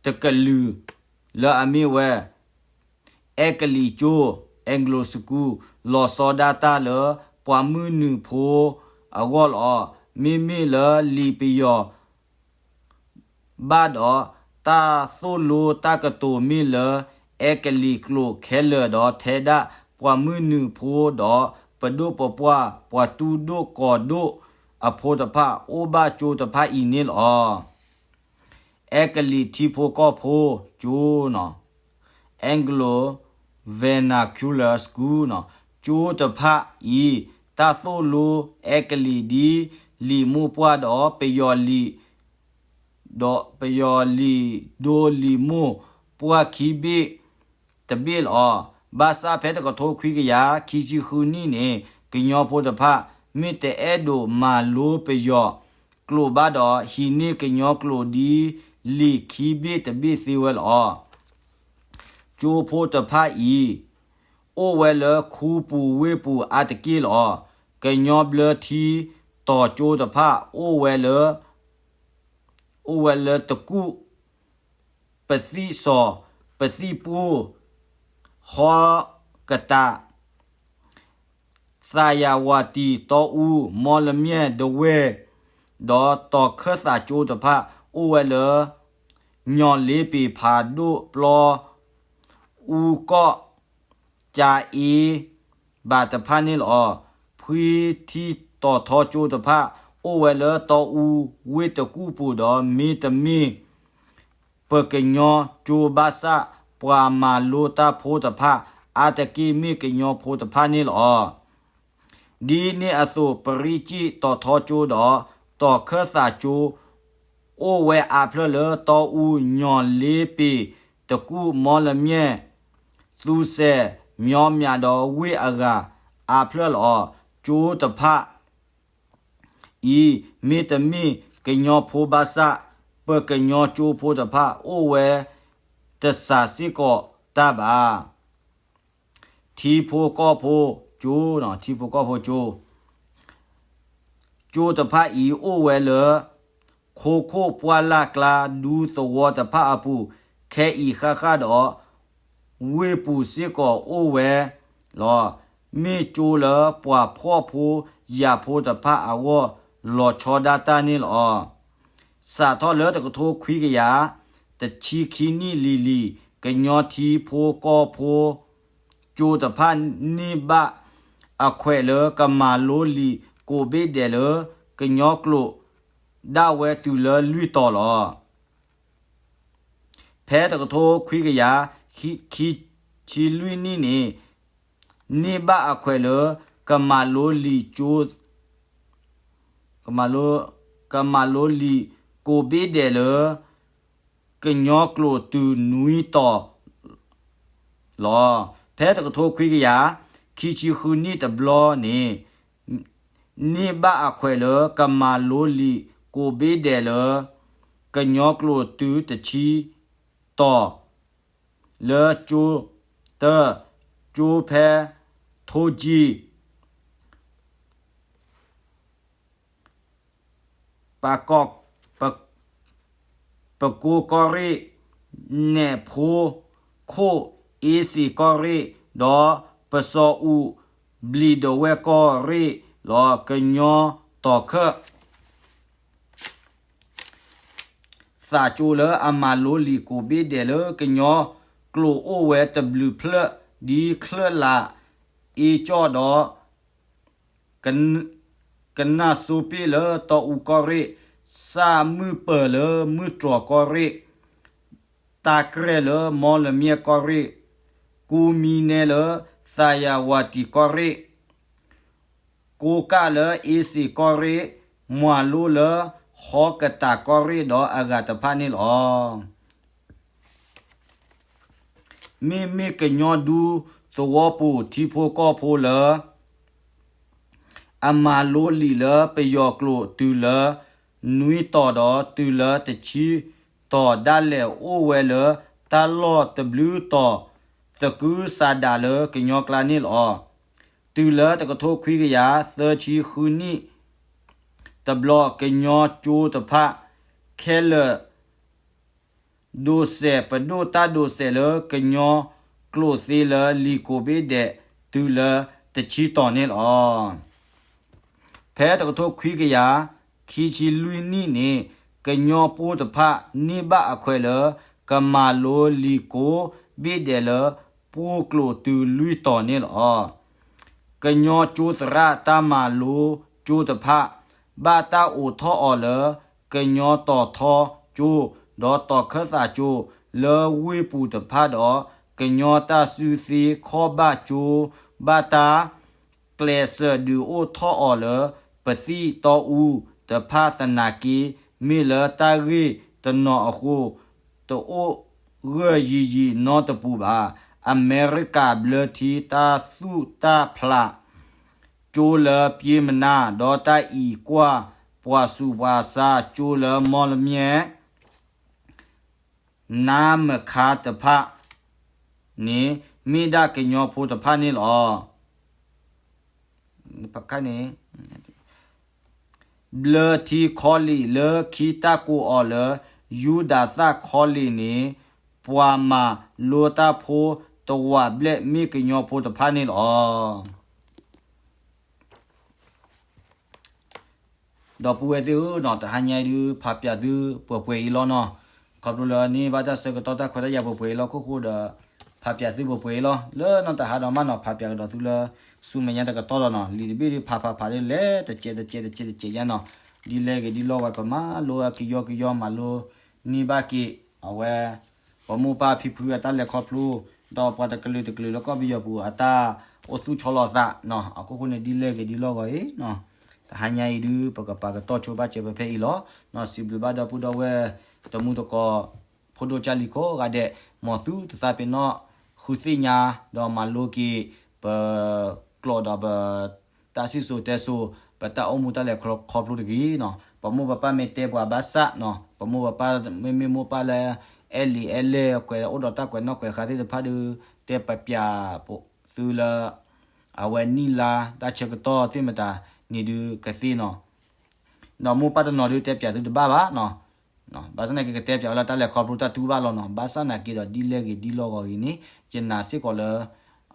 တကလုာ် လၢအမ့ၢ်ဝဲ အဲကလံးကၠိ Anglo School လီၤဆီဒၣ်တၢ်လၢပှၤမုၢ်နုာ်ဖိအဂီၢ်လီၤ. မ့မ့ၢ်လၢလံာ်ပယီၤ ဘၣ်ဒီး တၢ်သိၣ်လိတၢ်ကတိၤမ့ၢ်လၢ အဲကလံးကျိာ်ခဲလၢာ်ဒီးထဲဒၣ်ပှၤမုၢ်နုာ်ဖိဒီး ပဒိၣ်ပပှၢ် ပှၤတူၢ်ဒိၣ်ကီၤဒိၣ်အဖိတဖၣ် အိၣ်ဘၣ်ကၠိတဖၣ်အံၤန့ၣ်လီၤ. အဲကလံးထံဖိကီၢ်ဖိကၠိ Anglo Vernacular School ကၠိတဖၣ်အံၤ တၢ်သိၣ်လိအဲကလံးဒ်လံာ်မိၢ်ပှၢ်ဒီးပယီၤလံာ် ဒီးပယီၤလံာ်ဒိလံာ်မိၢ်ပှၢ်ခံဘ့ၣ်တဘ့ၣ်လီၤ. ဘၣ်ဆၣ်ဖဲတကထိခွံကယၤခံဆံဃုနံၣ်န့ၣ် ကညီဖိတဖၣ် မ့ၢ်တအဲၣ်ဒိးမၤလိပယီၤကျိာ်ဘၣ်ဒီး ဟံးန့ၢ်ကညီကျိာ်ဒ်လံာ်ခံဘ့ၣ်တဘ့ၣ်သ့ဝဲလီၤ. ကၠိဖိတဖၣ်အံၤ အိၣ်ဝဲလၢခူပူၤဝ့ၢ်ပူၤအါတက့ၢ်လီၤ. ကညီဘျၢထံတီၤကၠိတဖၣ် အိၣ်ဝဲလၢ အိၣ်ဝဲလၢတကူၣ်, ပသံၣ်စီၤ, ပသံၣ်ပူၢ်, ဟီကတး, သးယၤဝၤတံၢ်, တီအူ, မီလမၠဲၣ်, ဒဝဲၢ်, ဒီးတီၤခၢၣ်သးကၠိတဖၣ် အိၣ်ဝဲလၢ ညီၣ်လ့ပ့ၤဖးဒိၣ်ပျီ အူကီၢ် ကၠၤအ့ ဘၣ်တဖၣ်န့ၣ်လီၤ. ဖှံထံတီၤထီကၠိတဖၣ် အိၣ်ဝဲလၢတီအူဝ့ၢ်တကူၣ်ပူၤဒီး မ့တမ့ၢ် ပကညီကၠိဘၣ်ဆၣ် ပှၤမၤလိတၢ်ဖိတဖၣ် အါတက့ၢ်မ့ၢ်ကညီဖိတဖၣ်န့ၣ်လီၤ. ဒ်န့ၣ်အသိး ပရံစံၣ်တီၤထီကၠိဒီး တီၤခၢၣ်သးကၠိ အိၣ်ဝဲအါဖျၢၣ်လၢတီအူ, ညီၣ်လ့ပ့ၤ, တကူၣ်, မီလမၠဲၣ်, သူစဲး, မၠီမၠးဒီးဝ့ၢ်အဂၤအါဖျၢၣ်လီၤ. ကၠိတဖၣ် အံၤ မ့တမ့ၢ်ကညီဖိဘၣ်ဆၣ် ပကညီကၠိဖိတဖၣ်အိၣ်ဝဲတစှၤစ့ၢ်ကီးတၢ်ဘၣ်. ထံဖိကီၢ်ဖိကၠိ, ထံဖိကီၢ်ဖိကၠိ, ကၠိတဖၣ်အံၤအိၣ်ဝဲလၢ ခိခိၣ်ပှၢ်လၢ်ကျါဒူသဝီတဖၣ်အပူၤ ခဲအံၤဃၣ်ဃၣ်ဒီး ဝ့ၢ်ပူၤစ့ၢ်ကီးအိၣ်ဝဲလီၤ. မ့ၢ်ကၠိလၢပှၤဖှီၣ်ဖိယာ်ဖိတဖၣ်အဂီၢ် လီၤဆီဒၣ်တၢ်န့ၣ်လီၤ. စးထီၣ်လၢတကထိခွံကယၤ တဆံခံနံၣ်လံၤလံၤ ကညီထံဖိကီၢ်ဖိ ကၠိတဖၣ်န့ၢ်ဘၣ်အခွဲးလၢကမၤလိလံာ်ကိးဘ့ၣ်ဒဲးလၢ ကညီကျိာ် ဒၣ်ဝဲတုၤလၢလွံၢ်တီၤလီၤ. ဖဲတကထိခွံကယၤ ခံဆံလွံၢ်နံၣ်န့ၣ် န့ၢ်ဘၣ်အခွဲးလၢ ကမၤလိလံာ်ကၠိ ကမၤလိလံာ်ကိးဘ့ၣ်ဒဲးလၢ ကညီကျိာ်တုၤနွံတီၤလီၤ. ဖဲတကထိခွံကယၤ ခံဆံဃုနံၣ်တဘျီန့ၣ် န့ၢ်ဘၣ်အခွဲးလၢကမၤလိလံာ်ကိးဘ့ၣ်ဒဲးလၢ ကညီကျိာ်တုၤတဆံတီၤ လၢကၠိတၢ ကၠိဖဲထိကံ ပကိးကီၢ်ရ့ၣ်, နဲၣ်ဖိခိၣ်, အ့စ့ၤကီၢ်ရ့ၣ်, ဒီးပစီၤအူၣ်ဘျံးဒဝဲၢ်ကီၢ်ရ့ၣ်လီၤ. ကညီတီၤခၢၣ် သးကၠိလၢအမၤလိလံာ်ကိးဘ့ၣ်ဒဲးလၢကညီကျိာ်အိၣ်ဝဲတဘျုးဖျၢၣ် ဒ်ချၢၣ်လး အ့ကၠီၣ်ဒီး ကနၣ်စိပ့ၣ်လၢတီအူကီၢ်ရ့ၣ်, စၣ်မုၢ်ပၢၤလၢမုၢ်တြီၤကီၢ်ရ့ၣ်, တၢ်ကြဲၢ်လၢမီလမၠဲၣ်ကီၢ်ရ့ၣ်, ကူမံနဲလၢ တၢ်ယၤဝၤတံၣ်ကီၢ်ရ့ၣ်, ကိးကၣ်လၢအ့စ့ၣ်ကီၢ်ရ့ၣ်, မွၤလိလၢဟီကတၢ်ကီၢ်ရ့ၣ်ဒီးအဂၤတဖၣ်န့ၣ်လီၤ. မ့မ့ၢ်ကညီဒူသဝီပူၤထံဖိကီၢ်ဖိလၢ အမၤလိလံာ်လၢပယီၤကျိာ်တုၤလၢနွံတီၤဒီးတုၤလၢတဆံတီၤဒၣ်လဲာ်အိၣ်ဝဲလၢတၢ်လီၢ်တဘျုးတီၤ သကုၤဆးဒးလၢကညီကျါန့ၣ်လီၤ. တုၤလၢတကထိခွံကယၤသၢဆံဃုနံၣ် တဘျီကညီကၠိတဖၣ် ခဲလၢာ် ဒိးစဲးပဒိၣ်တၢ်ဒိးစဲးလၢကညီကျိာ်သ့လၢလံာ်ကိးဘ့ၣ်ဒဲးတုၤလၢတဆံတီၤန့ၣ်လီၤ. ဖဲတကထိခွံကယၤခံဆံလွံၢ်နံၣ်န့ၣ် ကညီဖိတဖၣ်န့ၢ်ဘၣ်အခွဲးလၢ ကမၤလိလံာ်ကိးဘ့ၣ်ဒဲးလၢပှိၢ်ကျိာ်တုၤလွံၢ်တီၤန့ၣ်လီၤ. ကညီကၠိသရၣ်တၢ်မၤလိကၠိတဖၣ် ဘၣ်တၢ်အိးထီၣ်အီၤလၢ ကညီတီၤထီကၠိ ဒီးတီၤခၢၣ်သးကၠိ လၢဝ့ၢ်ပူၤတဖၣ်ဒီး ကညီတၢ်စုသ့ခီၣ်ဘၣ်ကၠိ ဘၣ်တၢ် ကျဲးစၢးဒုးအိၣ်ထီၣ်အီၤလၢ ပသံၣ်တီအူတဖၣ်သနာ်က့ မ့ၢ်လၢတၢ်ဂ့ၢ်တနီၤအဃိ တအိၣ်ဂၢၢ်ယံၤယံၤနီတပူၤဘၣ်. အမဲရကၤဘျၢထံတၢ်သူၣ်တၢ်ဖျး ကၠိလၢပျ့ၤမနါ ဒီးတၢ်အံးကွၢ်ပှၤဆူးပှၤဆါကၠိလၢမီၢ်လမၠဲၣ် နါမခါတဖၣ်န့ၣ် မ့ၢ်ဒၣ်ကညီဖိတဖၣ်န့ၣ်လီၤ. ဘျၢထံ college လၢခံတၢ်ကိးအီၤလၢ ယူဒၤသၣ် college န့ၣ် ပှၤမၤလိတၢ်ဖိတဝာ်ဘျဲၣ်မ့ၢ်ကညီဖိတဖၣ်န့ၣ်လီၤ. ဒီပုၢ်ဝဲၢ်သ့ၣ်ဧၢနီၤ, တဟါညါအံၤဒုး ဖးပၠးသုပှဲၤပှဲၤအံၤလီၤနီၤ. ခီဖျိလၢန့ၢ်ဘၣ်တၢ်ဆၢကတီၢ်တၢ်ခွဲးတၢ်ယာ်ပှဲၤပှဲၤအံၤလီၤ ခိၣ်ဃိဒီး ဖးပၠးသုပှဲၤပှဲၤအံၤလီၤ. လၢနီၢ်တဟါဒီးမးနီၤ ဖးပၠးကဒီးသုလၢ ဆူမဲာ်ညါတကတီၢ်လီၤနီၤ. လံာ်တဘ့ၣ်ဒုးဖးဖးဖးဒ်လဲၣ်တစဲးတစဲးတစဲးတစဲးညါနီၤ. ဒ်လဲၣ်ဂ့ၤဒ်လဲၣ်ဂ့ၤ ပမၤလိအကယီကယီ မၤလိန့ၢ်ဘၣ်က့ၤ အဝဲ ပမိၢ်ပၢ်ဖံဖုအတၢ်လဲၤခီဖျိ ဒီးပှၤတကလုာ်တကလုာ်လၢကီၢ်ပယီၤပူၤ အတၢ်အိၣ်သူၣ်ဆီလီၤသးနီၤ. အခိၣ်ဃိန့ၣ် ဒ်လဲၣ်ဂ့ၤဒ်လဲၣ်ဂ့ၤအံၤနီၤ, တဟါညါအံၤဒုး ပကပာ်ကတီၢ်ဆိဘၣ်စၢၤဖဲဖဲအံၤလီၤ. စံးဘျုးဘၣ်ဒီပုၢ်ဒီဝဲၢ် တမူတကိး ဖိဒိၣ်ကၢ်လံၤကိးဂၤဒဲး မ်သုတသးပ့ၤနီၣ် ဃုသ့ၣ်ညါ ဒီးမၤလိက့ၤ ပကျိာ်ဒီးပ တၢ်စံၣ်စိၤတဲစိၤ ပတၢ်အိၣ်မူတၢ်လဲၤခီဖျိတဂ့ၤနီၤ. ပမိၢ်ပပၢ်မ့ၢ်တဲပှၤဘၣ်ဆၣ်နီၤ, ပမိၢ်ပပၢ်မ့မ့ၢ်မိၢ်ပၢ်လၢ အဲၣ်လံၤအဲၣ်လဲၢ် ကွဲးအိၣ်ဒီးတၢ်ကွဲးနီၣ်ကွဲးဃါသ့ၣ်တဖၣ်ဒီး တဲပၠးသုလၢ အဝဲနံၣ်လါတၢ်ဆၢကတီၢ်သ့ၣ်မတၤန့ၣ်ဒုးကသ့နီၤ. ဒီးမိၢ်ပၢ်တနီၤဒုးတဲပၠးသုတဘၣ်ဘၣ်နီၤ. ဘၣ်ဆၣ်သနာ်က့ ကတဲပၠးဝဲလၢတၢ်လဲၤခီဖျိတၢ်တူၢ်ဘၣ်လီၤနီၤ. ဘၣ်ဆၣ်သနာ်က့ဒီး ဒ်လဲၣ်ဂ့ၤဒ်လဲၣ်ဂ့ၤအံၤန့ၣ် ယနာ်စ့ၢ်ကီးလၢ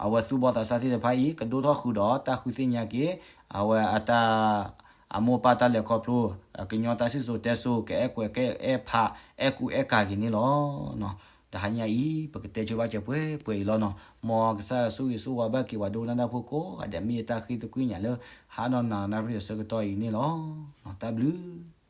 အဝဲသူၣ်ဘီၣ်သးစၢ်သ့ၣ်တဖၣ်အံၤ ကဒိၣ်ထီၣ်ဃုာ်ဒီးတၢ်ဃုသ့ၣ်ညါက့ၤ အဝဲအတၢ် အမိၢ်ပၢ်တၢ်လဲၤခီဖျိ ကညီတၢ်စံၣ်စိၤတဲစိၤ ကအဲၣ်ကွဲးကအဲၣ်ဖး အဲၣ်ကူအဲၣ်ကၤက့ၤန့ၣ်လီၤ. တဟါညါအံၤ ပကတဲဆိဘၣ်စၢၤပှဲၤပှဲၤအံၤလီၤနီၤ. မ်ကစၢ်ယွၤဆိၣ်ဂ့ၤဆိၣ်ဝါဘၣ်က့ၤပှၤဒိကနၣ်တၢ်ဖိကိးဂၤဒဲး မ့ၢ်ယတၢ်ဃ့သကွံၢ်ညါလၢ ဟါဒီးနၤနၣ်ရံၣ်အဆၢကတီၢ်အံၤန့ၣ်လီၤ. တၢ်ဘျုး